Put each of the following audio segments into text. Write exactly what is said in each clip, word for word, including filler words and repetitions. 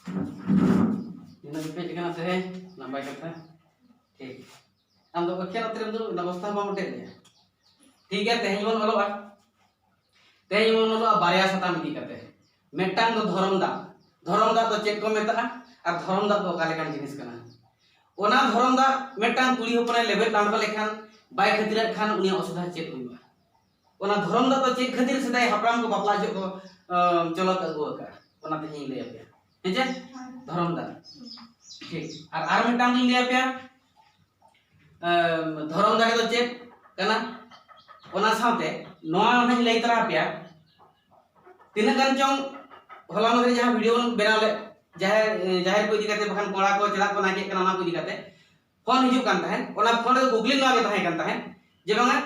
ᱱᱤᱱᱟᱹᱜ ᱜᱮ ᱯᱮ ᱠᱟᱱᱟ ᱛᱮᱦᱮᱧ, ᱱᱟᱯᱟᱭ ᱠᱟᱛᱷᱟ᱾ ᱴᱷᱤᱠ, ᱟᱢ ᱫᱚ ᱮᱠᱷᱮᱱ ᱚᱛ ᱨᱮᱢ ᱫᱩᱲᱩᱵ ᱮᱱᱟ, ᱵᱚᱥᱛᱟ ᱦᱚᱸ ᱵᱟᱢ ᱚᱴᱮᱡ ᱞᱮᱭᱟ᱾ ᱴᱷᱤᱠ ᱜᱮᱭᱟ, ᱛᱮᱦᱮᱧ ᱵᱚᱱ ᱚᱞᱚᱜᱼᱟ᱾ ᱛᱮᱦᱮᱧ ᱵᱚᱱ ᱚᱞᱚᱜᱼᱟ ᱵᱟᱨᱭᱟ ᱥᱟᱛᱟᱢ ᱤᱫᱤ ᱠᱟᱛᱮ᱾ ᱢᱤᱫᱴᱟᱝ ᱫᱚ ᱫᱷᱚᱨᱚᱢ ᱫᱟᱜ᱾ ᱫᱷᱚᱨᱚᱢ ᱫᱟᱜ ᱫᱚ ᱪᱮᱫ ᱠᱚ ᱢᱮᱛᱟᱜᱼᱟ ᱟᱨ ᱫᱷᱚᱨᱚᱢ ᱫᱟᱜ ᱫᱚ ᱚᱠᱟ ᱞᱮᱠᱟᱱ ᱡᱤᱱᱤᱥ ᱠᱟᱱᱟ? ᱚᱱᱟ ᱫᱷᱚᱨᱚᱢ ᱫᱟᱜ ᱢᱤᱫᱴᱟᱝ ᱠᱩᱲᱤ ᱦᱚᱯᱚᱱᱮ ᱞᱮᱵᱮᱫ ᱞᱟᱸᱰᱚ ᱞᱮᱠᱷᱟᱱ, ᱵᱟᱭ ᱠᱷᱟᱹᱛᱤᱨᱟᱜ ᱠᱷᱟᱱ, ᱩᱱᱤᱭᱟᱜ ᱚᱥᱩᱵᱤᱫᱷᱟ ᱪᱮᱫ ᱦᱩᱭᱩᱜᱼᱟ? ᱚᱱᱟ ᱫᱷᱚᱨᱚᱢ ᱫᱟᱜ ᱫᱚ ᱪᱮᱫ ᱠᱷᱟᱹᱛᱤᱨ ᱥᱮᱫᱟᱭ ᱦᱟᱯᱲᱟᱢ ᱠᱚ ᱵᱟᱯᱞᱟ ᱡᱚᱦᱚᱜ ᱠᱚ, ᱟᱸ, ᱪᱚᱞᱚᱛ ᱟᱹᱜᱩ ᱟᱠᱟᱫᱼᱟ, ᱚᱱᱟ ᱛᱮᱦᱮᱧ ᱞᱟᱹᱭ ᱟᱯᱮᱭᱟ᱾ ᱦᱮᱸ ᱪᱮ? ᱫᱷᱚᱨᱚᱢ ᱫᱟᱜ᱾ ᱴᱷᱤᱠ᱾ ᱟᱨ, ᱟᱨ ᱢᱤᱫᱴᱟᱝ ᱫᱩᱧ ᱞᱟᱹᱭ ᱟᱯᱮᱭᱟ, ᱟᱸ, ᱫᱷᱚᱨᱚᱢ ᱫᱟᱨᱮ ᱫᱚ ᱪᱮᱫ ᱠᱟᱱᱟ? ᱚᱱᱟ ᱥᱟᱶᱛᱮ ᱱᱚᱣᱟ ᱦᱚᱸᱧ ᱞᱟᱹᱭ ᱛᱚᱨᱟ ᱟᱯᱮᱭᱟ, ᱛᱤᱱᱟᱹᱜ ᱜᱟᱱ ᱪᱚᱝ ᱦᱚᱞᱟ ᱢᱟᱫᱷᱮᱨ ᱡᱟᱦᱟᱸ ᱵᱷᱤᱰᱤᱭᱳ ᱵᱚᱱ ᱵᱮᱱᱟᱣ ᱞᱮᱫ, ᱡᱟᱦᱮᱨ, ᱡᱟᱦᱮᱨ ᱠᱚ ᱤᱫᱤ ᱠᱟᱛᱮ, ᱵᱟᱠᱷᱟᱱ ᱠᱚᱲᱟ ᱠᱚ ᱪᱮᱫᱟᱜ ᱠᱚ ᱱᱟᱭᱠᱮᱜ ᱠᱟᱱᱟ, ᱚᱱᱟ ᱠᱚ ᱤᱫᱤ ᱠᱟᱛᱮ ᱯᱷᱳᱱ ᱦᱤᱡᱩᱜ ᱠᱟᱱ ᱛᱟᱦᱮᱸᱫ, ᱚᱱᱟ ᱯᱷᱳᱱ ᱨᱮ ᱠᱩᱠᱞᱤ ᱱᱚᱣᱟ ᱜᱮ ᱛᱟᱦᱮᱸ ᱠᱟᱱ ᱛᱟᱦᱮᱸᱫ ᱡᱮ ᱵᱟᱝᱟ,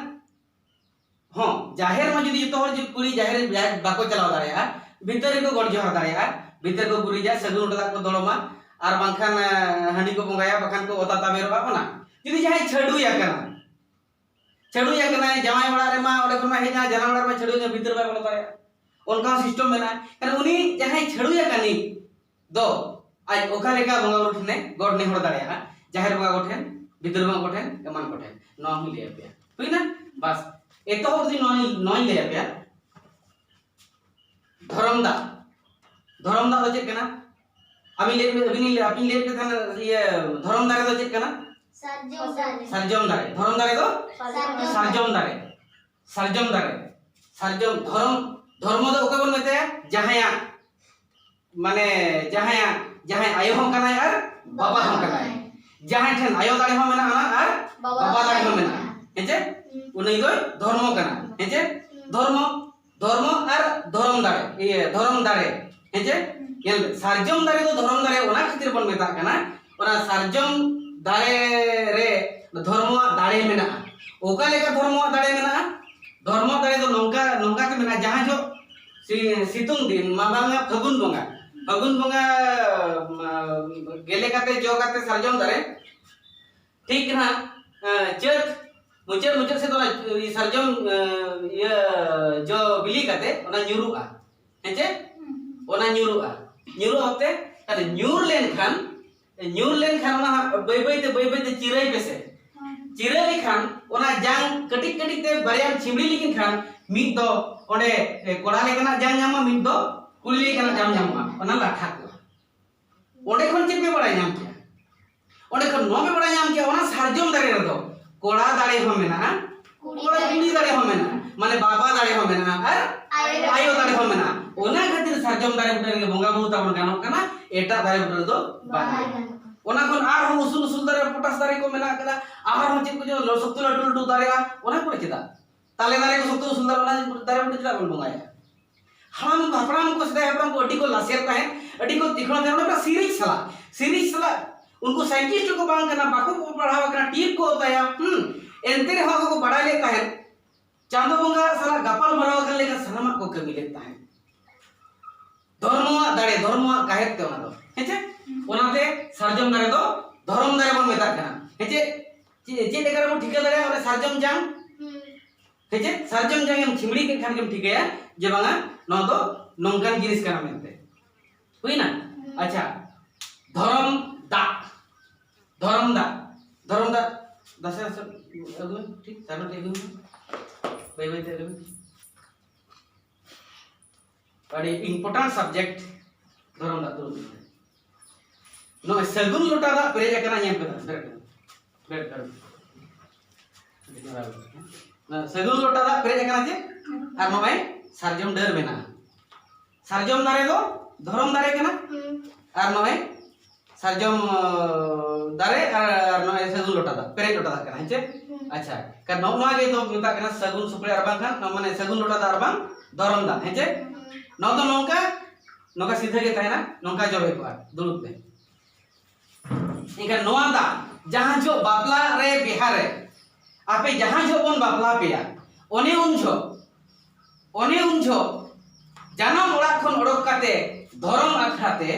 ᱦᱚᱸ, ᱡᱟᱦᱮᱨ ᱢᱟ ᱡᱩᱫᱤ ᱡᱚᱛᱚ ᱦᱚᱲ ᱡᱩᱫᱤ ᱠᱩᱲᱤ ᱡᱟᱦᱮᱨ ᱨᱮ ᱵᱟᱠᱚ ᱪᱟᱞᱟᱣ ᱫᱟᱲᱮᱭᱟᱜᱼᱟ, ᱵᱷᱤᱛᱟᱹᱨ ᱨᱮᱠᱚ ᱜᱚᱰ ᱡᱚᱦᱟᱨ ᱫᱟᱲᱮᱭᱟᱜᱼᱟ, ᱵᱷᱤᱛᱟᱹᱨ ᱠᱚ ᱜᱩᱨᱤᱡᱟ, ᱥᱟᱹᱜᱩᱱ ᱚᱴᱮᱫ ᱫᱟᱜ ᱠᱚ ᱫᱚᱲᱚᱢᱟ, ᱟᱨ ᱵᱟᱝᱠᱷᱟᱱ, ᱮ, ᱦᱟᱺᱰᱤ ᱠᱚ ᱵᱚᱸᱜᱟᱭᱟ, ᱵᱟᱠᱷᱟᱱ ᱠᱚ ᱚᱛᱟ ᱛᱟᱵᱮᱨᱚᱜᱼᱟ᱾ ᱚᱱᱟ ᱡᱩᱫᱤ ᱡᱟᱦᱟᱸᱭ ᱪᱷᱟᱹᱰᱩᱭ ᱟᱠᱟᱱᱟ, ᱪᱷᱟᱹᱰᱩᱭ ᱟᱠᱟᱱᱟᱭ, ᱡᱟᱶᱟᱭ ᱚᱲᱟᱜ ᱨᱮᱢᱟ, ᱚᱸᱰᱮ ᱠᱷᱚᱱ ᱢᱟ ᱦᱮᱡ ᱮᱱᱟ, ᱡᱟᱱᱟᱢ ᱚᱲᱟᱜ ᱨᱮᱢᱟ ᱪᱷᱟᱹᱰᱩᱭ ᱟᱠᱟᱱᱟ, ᱵᱷᱤᱛᱟᱹᱨ ᱵᱟᱭ ᱵᱚᱞᱚ ᱫᱟᱲᱮᱭᱟᱜᱼᱟ᱾ ᱚᱱᱠᱟ ᱦᱚᱸ ᱥᱤᱥᱴᱮᱢ ᱢᱮᱱᱟᱜᱼᱟ᱾ ᱮᱱᱠᱷᱟᱱ ᱩᱱᱤ ᱡᱟᱦᱟᱸᱭ ᱪᱷᱟᱹᱰᱩᱭ ᱟᱠᱟᱱᱤᱡ ᱫᱚ ᱟᱡ ᱚᱠᱟ ᱞᱮᱠᱟ ᱵᱚᱸᱜᱟ ᱵᱩᱨᱩ ᱴᱷᱮᱱᱮ ᱜᱚᱰ ᱱᱮᱦᱚᱨ ᱫᱟᱲᱮᱭᱟᱜᱼᱟ? ᱡᱟᱦᱮᱨ ᱵᱚᱸᱜᱟ ᱠᱚᱴᱷᱮᱱ, ᱵᱷᱤᱛᱟᱹᱨ ᱵᱚᱸᱜᱟ ᱠᱚᱴᱷᱮᱱ, ᱮᱢᱟᱱ ᱠᱚᱴᱷᱮᱱ, ᱱᱚᱣᱟ ᱦᱚᱸᱧ ᱞᱟᱹᱭ ᱟᱯᱮᱭᱟ᱾ ᱦᱩᱭᱱᱟ? ᱵᱟᱥ, ᱮᱛᱚᱦᱚᱵ ᱨᱮ ᱱᱚᱣᱟᱧ, ᱱᱚᱣᱟᱧ ᱞᱟᱹᱭ ᱟᱯᱮᱭᱟ᱾ ᱫᱷᱚᱨᱚᱢ ᱫᱟᱜ, ᱫᱷᱚᱨᱚᱢ ᱫᱟᱜ ᱫᱚ ᱪᱮᱫ ᱠᱟᱱᱟ? ᱟᱹᱵᱤᱱ ᱞᱟᱹᱭ, ᱟᱹᱵᱤᱱ ᱞᱟᱹᱭ, ᱟᱹᱵᱤᱱ ᱞᱟᱹᱭ ᱯᱮ ᱛᱟᱦᱮᱱ, ᱤᱭᱟᱹ, ᱫᱷᱚᱨᱚᱢ ᱫᱟᱨᱮ ᱫᱚ ᱪᱮᱫ ᱠᱟᱱᱟ? ᱥᱟᱨᱡᱚᱢ ᱫᱟᱨᱮ᱾ ᱥᱟᱨᱡᱚᱢ ᱫᱟᱨᱮ᱾ ᱫᱷᱚᱨᱚᱢ ᱫᱟᱨᱮ ᱫᱚ? ᱥᱟᱨᱡᱚᱢ ᱥᱟᱨᱡᱚᱢ ᱫᱟᱨᱮ᱾ ᱥᱟᱨᱡᱚᱢ ᱫᱟᱨᱮ᱾ ᱥᱟᱨᱡᱚᱢ ᱫᱷᱚᱨᱚᱢ, ᱫᱷᱚᱨᱢᱚ ᱫᱚ ᱚᱠᱚᱭ ᱵᱚᱱ ᱢᱮᱛᱟᱭᱟ? ᱡᱟᱦᱟᱸᱭᱟᱜ, ᱢᱟᱱᱮ, ᱡᱟᱦᱟᱸᱭᱟᱜ, ᱡᱟᱦᱟᱸᱭ ᱟᱭᱳ ᱦᱚᱸ ᱠᱟᱱᱟᱭ ᱟᱨ ᱵᱟᱵᱟ ᱦᱚᱸ ᱠᱟᱱᱟᱭ᱾ ᱡᱟᱦᱟᱸᱭ ᱴᱷᱮᱱ ᱟᱭᱳ ᱫᱟᱲᱮ ᱦᱚᱸ ᱢᱮᱱᱟᱜᱼᱟ ᱟᱨ ᱵᱟᱵᱟ ᱵᱟᱵᱟ ᱫᱟᱲᱮ ᱦᱚᱸ ᱢᱮᱱᱟᱜᱼᱟ᱾ ᱦᱮᱸᱪᱮ? ᱦᱩᱸ᱾ ᱩᱱᱤ ᱫᱚᱭ ᱫᱷᱚᱨᱢᱚ ᱠᱟᱱᱟ᱾ ᱦᱮᱸᱪᱮ? ᱦᱩᱸ᱾ ᱫᱷᱚᱨᱢᱚ, ᱫᱷᱚᱨᱢᱚ ᱟᱨ ᱫᱷᱚᱨᱚᱢ ᱫᱟᱲᱮ, ᱤᱭᱟᱹ, ᱫᱷᱚᱨᱚᱢ ᱫᱟᱨᱮ᱾ ᱦᱮᱸᱪᱮ? ᱦᱩᱸ᱾ ᱧᱮᱞ ᱢᱮ, ᱥᱟᱨᱡᱚᱢ ᱫᱟᱨᱮ ᱫᱚ ᱫᱷᱚᱨᱚᱢ ᱫᱟᱨᱮ ᱚᱱᱟ ᱠᱷᱟᱹᱛᱤᱨ ᱵᱚᱱ ᱢᱮᱛᱟᱜ ᱠᱟᱱᱟ, ᱚᱱᱟ ᱥᱟᱨᱡᱚᱢ ᱫᱟᱨᱮ ᱨᱮ ᱫᱷᱚᱨᱢᱚᱣᱟᱜ ᱫᱟᱲᱮ ᱢᱮᱱᱟᱜᱼᱟ᱾ ᱚᱠᱟ ᱞᱮᱠᱟ ᱫᱷᱚᱨᱢᱚᱣᱟᱜ ᱫᱟᱲᱮ ᱢᱮᱱᱟᱜᱼᱟ? ᱫᱷᱚᱨᱢᱚ ᱫᱟᱲᱮ ᱫᱚ ᱱᱚᱝᱠᱟ, ᱱᱚᱝᱠᱟ ᱛᱮ ᱢᱮᱱᱟᱜᱼᱟ, ᱡᱟᱦᱟᱸ ᱡᱚᱦᱚᱜ ᱥᱤ-, ᱥᱤᱛᱩᱝ ᱫᱤᱱ, ᱢᱟᱨᱟᱝ ᱯᱷᱟᱹᱜᱩᱱ ᱵᱚᱸᱜᱟ, ᱯᱷᱟᱹᱜᱩᱱ ᱵᱚᱸᱜᱟ, ᱢᱟ, ᱜᱮᱞᱮ ᱠᱟᱛᱮ ᱡᱚ ᱠᱟᱛᱮ ᱥᱟᱨᱡᱚᱢ ᱫᱟᱨᱮ, ᱴᱷᱤᱠ ᱱᱟᱦᱟᱜ, ᱮᱸ, ᱪᱟᱹᱛ ᱢᱩᱪᱟᱹᱫ, ᱢᱩᱪᱟᱹᱫ ᱥᱮᱫ ᱚᱱᱟ ᱥᱟᱨᱡᱚᱢ, ᱮᱸ, ᱤᱭᱟᱹ ᱡᱚ ᱵᱤᱞᱤ ᱠᱟᱛᱮ ᱚᱱᱟ ᱧᱩᱨᱩᱜᱼᱟ, ᱦᱮᱸ ᱪᱮ? ᱚᱱᱟ ᱧᱩᱨᱩᱜᱼᱟ, ᱧᱩᱨᱩᱜ ᱚᱠᱛᱮ ᱟᱨ ᱧᱩᱨ ᱞᱮᱱᱠᱷᱟᱱ, ᱧᱩᱨ ᱞᱮᱱᱠᱷᱟᱱ ᱚᱱᱟ ᱦᱟᱸᱜ ᱵᱟᱹᱭ ᱵᱟᱹᱭ ᱛᱮ, ᱵᱟᱹᱭ ᱵᱟᱹᱭ ᱛᱮ ᱪᱤᱨᱟᱹᱭ ᱯᱮᱥᱮ᱾ ᱪᱤᱨᱟᱹ ᱞᱮᱠᱷᱟᱱ ᱚᱱᱟ ᱡᱟᱝ ᱠᱟᱹᱴᱤᱡ ᱠᱟᱹᱴᱤᱡ ᱛᱮ ᱵᱟᱨᱭᱟᱢ ᱪᱷᱤᱢᱲᱤ ᱞᱮᱠᱤᱱ ᱠᱷᱟᱱ ᱢᱤᱫ ᱫᱚ ᱚᱸᱰᱮ, ᱮ, ᱠᱚᱲᱟ ᱞᱮᱠᱟᱱᱟᱜ ᱡᱟᱝ ᱧᱟᱢᱚᱜᱼᱟ, ᱢᱤᱫ ᱫᱚ ᱠᱩᱲᱤ ᱞᱮᱠᱟᱱᱟᱜ ᱡᱟᱝ ᱧᱟᱢᱚᱜᱼᱟ, ᱚᱱᱟ ᱞᱟᱴᱷᱟ ᱠᱚᱜᱼᱟ᱾ ᱚᱸᱰᱮ ᱠᱷᱚᱱ ᱪᱮᱫ ᱯᱮ ᱵᱟᱲᱟᱭ ᱧᱟᱢ ᱠᱮᱜᱼᱟ? ᱚᱸᱰᱮ ᱠᱷᱚᱱ ᱱᱚᱣᱟ ᱯᱮ ᱵᱟᱲᱟᱭ ᱧᱟᱢ ᱠᱮᱜᱼᱟ, ᱚᱱᱟ ᱥᱟᱨᱡᱚᱢ ᱫᱟᱨᱮ ᱨᱮᱫᱚ ᱠᱚᱲᱟ ᱫᱟᱲᱮ ᱦᱚᱸ ᱢᱮᱱᱟᱜᱼᱟ, ᱠᱩᱲᱤ ᱠᱚᱲᱟ ᱫᱟᱲᱮ ᱠᱩᱲᱤ ᱫᱟᱲᱮ ᱦᱚᱸ ᱢᱮᱱᱟᱜᱼᱟ, ᱢᱟᱱᱮ ᱵᱟᱵᱟ ᱫᱟᱲᱮ ᱦᱚᱸ ᱢᱮᱱᱟᱜᱼᱟ ᱟᱨ ᱟᱭᱳ ᱟᱭᱳ ᱫᱟᱲᱮ ᱦᱚᱸ ᱢᱮᱱᱟᱜᱼᱟ᱾ ᱚᱱᱟ ᱠᱷᱟᱹᱛᱤᱨ ᱥᱟᱨᱡᱚᱢ ᱫᱟᱨᱮ ᱵᱩᱴᱟᱹ ᱨᱮᱜᱮ ᱵᱚᱸᱜᱟ ᱵᱩᱨᱩ ᱛᱟᱵᱚᱱ ᱜᱟᱱᱚᱜ ᱠᱟᱱᱟ, ᱮᱴᱟᱜ ᱫᱟᱨᱮ ᱵᱩᱴᱟᱹ ᱨᱮᱫᱚ ᱵᱟᱝ ᱵᱟᱭ ᱜᱟᱱᱚᱜᱼᱟ᱾ ᱜᱟᱱᱚᱜᱼᱟ᱾ ᱚᱱᱟ ᱠᱷᱚᱱ ᱟᱨᱦᱚᱸ ᱩᱥᱩᱞ ᱩᱥᱩᱞ ᱫᱟᱨᱮ, ᱯᱚᱴᱟᱥ ᱫᱟᱨᱮ ᱠᱚ ᱢᱮᱱᱟᱜ ᱟᱠᱟᱫᱟ, ᱟᱨᱦᱚᱸ ᱪᱮᱫ ᱠᱚᱪᱚ ᱥᱚᱠᱛᱚ ᱞᱟᱹᱴᱩ ᱞᱟᱹᱴᱩ ᱫᱟᱨᱮᱜᱼᱟ, ᱚᱱᱟ ᱠᱚᱨᱮ ᱪᱮᱫᱟᱜ? ᱛᱟᱞᱮ ᱫᱟᱨᱮ ᱠᱚ ᱥᱚᱠᱛᱚ ᱩᱥᱩᱞ ᱫᱟᱨᱮ, ᱚᱱᱟ ᱫᱟᱨᱮ ᱵᱩᱴᱟᱹ ᱪᱮᱫᱟᱜ ᱵᱚᱱ ᱵᱚᱸᱜᱟᱭᱟ? ᱦᱟᱲᱟᱢ ᱦᱟᱯᱲᱟᱢ ᱠᱚ, ᱥᱮᱫᱟᱭ ᱦᱟᱯᱲᱟᱢ ᱠᱚ ᱟᱹᱰᱤ ᱠᱚ ᱞᱟᱥᱮᱨ ᱛᱟᱦᱮᱸᱫ, ᱟᱹᱰᱤ ᱠᱚ ᱛᱤᱠᱷᱚᱱ ᱛᱟᱦᱮᱸᱫ, ᱚᱱᱟ ᱥᱤᱨᱤᱡ ᱥᱟᱞᱟᱜ, ᱥᱤᱨᱤᱡ ᱥᱟᱞᱟᱜ᱾ ᱩᱱᱠᱩ ᱥᱟᱭᱮᱱᱴᱤᱥᱴ ᱠᱚ ᱵᱟᱝ ᱠᱟᱱᱟ, ᱵᱟᱠᱚ ᱯᱟᱲᱦᱟᱣ ᱟᱠᱟᱱᱟ, ᱴᱤᱯ ᱠᱚ ᱚᱛᱟᱭᱟ, ᱦᱩᱸ, ᱮᱱᱛᱮ ᱨᱮᱦᱚᱸ ᱟᱠᱚ ᱠᱚ ᱵᱟᱲᱟᱭ ᱞᱮᱫ ᱛᱟᱦᱮᱸᱫ, ᱪᱟᱸᱫᱚ ᱵᱚᱸᱜᱟ ᱥᱟᱞᱟᱜ ᱜᱟᱯᱟᱞ ᱢᱟᱨᱟᱣ ᱟᱠᱟᱱ ᱞᱮᱠᱟ ᱥᱟᱱᱟᱢᱟᱜ ᱠᱚ ᱠᱟᱹᱢᱤ ᱞᱮᱫ ᱛᱟᱦᱮᱸᱫ᱾ ᱫᱷᱚᱨᱢᱚᱣᱟᱜ ᱫᱟᱲᱮ, ᱫᱷᱚᱨᱢᱚᱣᱟᱜ ᱠᱟᱦᱮᱫ ᱛᱮ ᱚᱱᱟ ᱫᱚ, ᱦᱮᱸ ᱪᱮ? ᱚᱱᱟᱛᱮ ᱥᱟᱨᱡᱚᱢ ᱫᱟᱨᱮ ᱫᱚ ᱫᱷᱚᱨᱚᱢ ᱫᱟᱨᱮ ᱵᱚᱱ ᱢᱮᱛᱟᱜ ᱠᱟᱱᱟ, ᱦᱮᱸ ᱪᱮ? ᱪᱮ-, ᱪᱮᱫ ᱞᱮᱠᱟ ᱨᱮᱵᱚᱱ ᱴᱷᱤᱠᱟᱹ ᱫᱟᱲᱮᱭᱟᱜᱼᱟ ᱚᱱᱟ ᱥᱟᱨᱡᱚᱢ ᱡᱟᱝ? ᱦᱮᱸ ᱪᱮ? ᱥᱟᱨᱡᱚᱢ ᱡᱟᱝ ᱮᱢ ᱪᱷᱤᱢᱲᱤ ᱠᱮᱫ ᱠᱷᱟᱱ ᱜᱮᱢ ᱴᱷᱤᱠᱟᱹᱭᱟ ᱡᱮ ᱵᱟᱝᱟ, ᱱᱚᱣᱟ ᱫᱚ ᱱᱚᱝᱠᱟᱱ ᱡᱤᱱᱤᱥ ᱠᱟᱱᱟ ᱢᱮᱱᱛᱮ᱾ ᱦᱩᱭᱱᱟ? ᱦᱩᱸ᱾ ᱟᱪᱪᱷᱟ, ᱫᱷᱚᱨᱚᱢ ᱫᱟᱜ, ᱫᱷᱚᱨᱚᱢ ᱫᱟᱜ, ᱫᱷᱚᱨᱚᱢ ᱫᱟᱜ, ᱫᱟᱥᱮ ᱫᱟᱥᱮ ᱟᱹᱜᱩᱭ ᱢᱮ, ᱴᱷᱤᱠ, ᱛᱟᱨᱯᱚᱨᱮ ᱟᱹᱜᱩᱭ ᱢᱮ, ᱵᱟᱹᱭ ᱵᱟᱹᱭ ᱛᱮ ᱟᱹᱜᱩᱭ ᱢᱮ᱾ ᱟᱹᱰᱤ important subject ᱫᱷᱚᱨᱚᱢ ᱫᱟᱜ ᱫᱩᱞ᱾ ᱱᱚᱜᱼᱚᱭ ᱥᱟᱹᱜᱩᱱ ᱞᱚᱴᱟ ᱫᱟᱜ ᱯᱮᱨᱮᱡ ᱟᱠᱟᱱᱟ, ᱧᱮᱞ ᱯᱮ ᱱᱟᱜ, ᱵᱮᱨᱮᱫ ᱯᱮ, ᱵᱮᱨᱮᱫ ᱯᱮ᱾ ᱱᱚᱣᱟ ᱥᱟᱹᱜᱩᱱ ᱞᱚᱴᱟ ᱫᱟᱜ ᱯᱮᱨᱮᱡ ᱟᱠᱟᱱᱟ ᱪᱮ? ᱟᱨ ᱱᱚᱜᱼᱚᱭ ᱥᱟᱨᱡᱚᱢ ᱰᱟᱹᱨ ᱢᱮᱱᱟᱜᱼᱟ᱾ ᱥᱟᱨᱡᱚᱢ ᱫᱟᱨᱮ ᱫᱚ ᱫᱷᱚᱨᱚᱢ ᱫᱟᱨᱮ ᱠᱟᱱᱟ᱾ ᱦᱩᱸ᱾ ᱟᱨ ᱱᱚᱜᱼᱚᱭ ᱥᱟᱨᱡᱚᱢ, ᱟᱸ, ᱫᱟᱨᱮ ᱟᱨ, ᱟᱨ ᱱᱚᱜᱼᱚᱭ ᱥᱟᱹᱜᱩᱱ ᱞᱚᱴᱟ ᱫᱟᱜ, ᱯᱮᱨᱮᱡ ᱞᱚᱴᱟ ᱫᱟᱜ ᱠᱟᱱᱟ, ᱦᱮᱸ ᱪᱮ? ᱦᱩᱸ᱾ ᱟᱪᱪᱷᱟ, ᱠᱟᱨᱚᱱ ᱱᱚᱜᱼᱚ ᱱᱚᱣᱟ ᱜᱮ ᱫᱚ ᱢᱮᱛᱟᱜ ᱠᱟᱱᱟ ᱥᱟᱹᱜᱩᱱ ᱥᱩᱯᱲᱤ ᱟᱨ ᱵᱟᱝᱠᱷᱟᱱ, ᱢᱟᱱᱮ, ᱥᱟᱹᱜᱩᱱ ᱞᱚᱴᱟ ᱫᱟᱜ ᱟᱨ ᱵᱟᱝ ᱫᱷᱚᱨᱚᱢ ᱫᱟᱜ, ᱦᱮᱸ ᱪᱮ? ᱦᱩᱸ᱾ ᱱᱚᱣᱟ ᱫᱚ ᱱᱚᱝᱠᱟ, ᱱᱚᱝᱠᱟ ᱥᱤᱫᱷᱟᱹ ᱜᱮ ᱛᱟᱦᱮᱱᱟ, ᱱᱚᱝᱠᱟ ᱡᱚᱵᱮ ᱠᱚᱜᱼᱟ, ᱫᱩᱲᱩᱵ ᱯᱮ᱾ ᱮᱱᱠᱷᱟᱱ ᱱᱚᱣᱟ ᱫᱟᱜ ᱡᱟᱦᱟᱸ ᱡᱚᱦᱚᱜ ᱵᱟᱯᱞᱟ ᱨᱮ, ᱵᱤᱦᱟ ᱨᱮ, ᱟᱯᱮ ᱡᱟᱦᱟᱸ ᱡᱚᱦᱚᱜ ᱵᱚᱱ ᱵᱟᱯᱞᱟ ᱯᱮᱭᱟ, ᱚᱱᱮ ᱩᱱ ᱡᱚᱦᱚᱜ, ᱚᱱᱮ ᱩᱱ ᱡᱚᱦᱚᱜ ᱡᱟᱱᱟᱢ ᱚᱲᱟᱜ ᱠᱷᱚᱱ ᱚᱰᱚᱠ ᱠᱟᱛᱮ ᱫᱷᱚᱨᱚᱢ ᱟᱠᱷᱲᱟ ᱛᱮ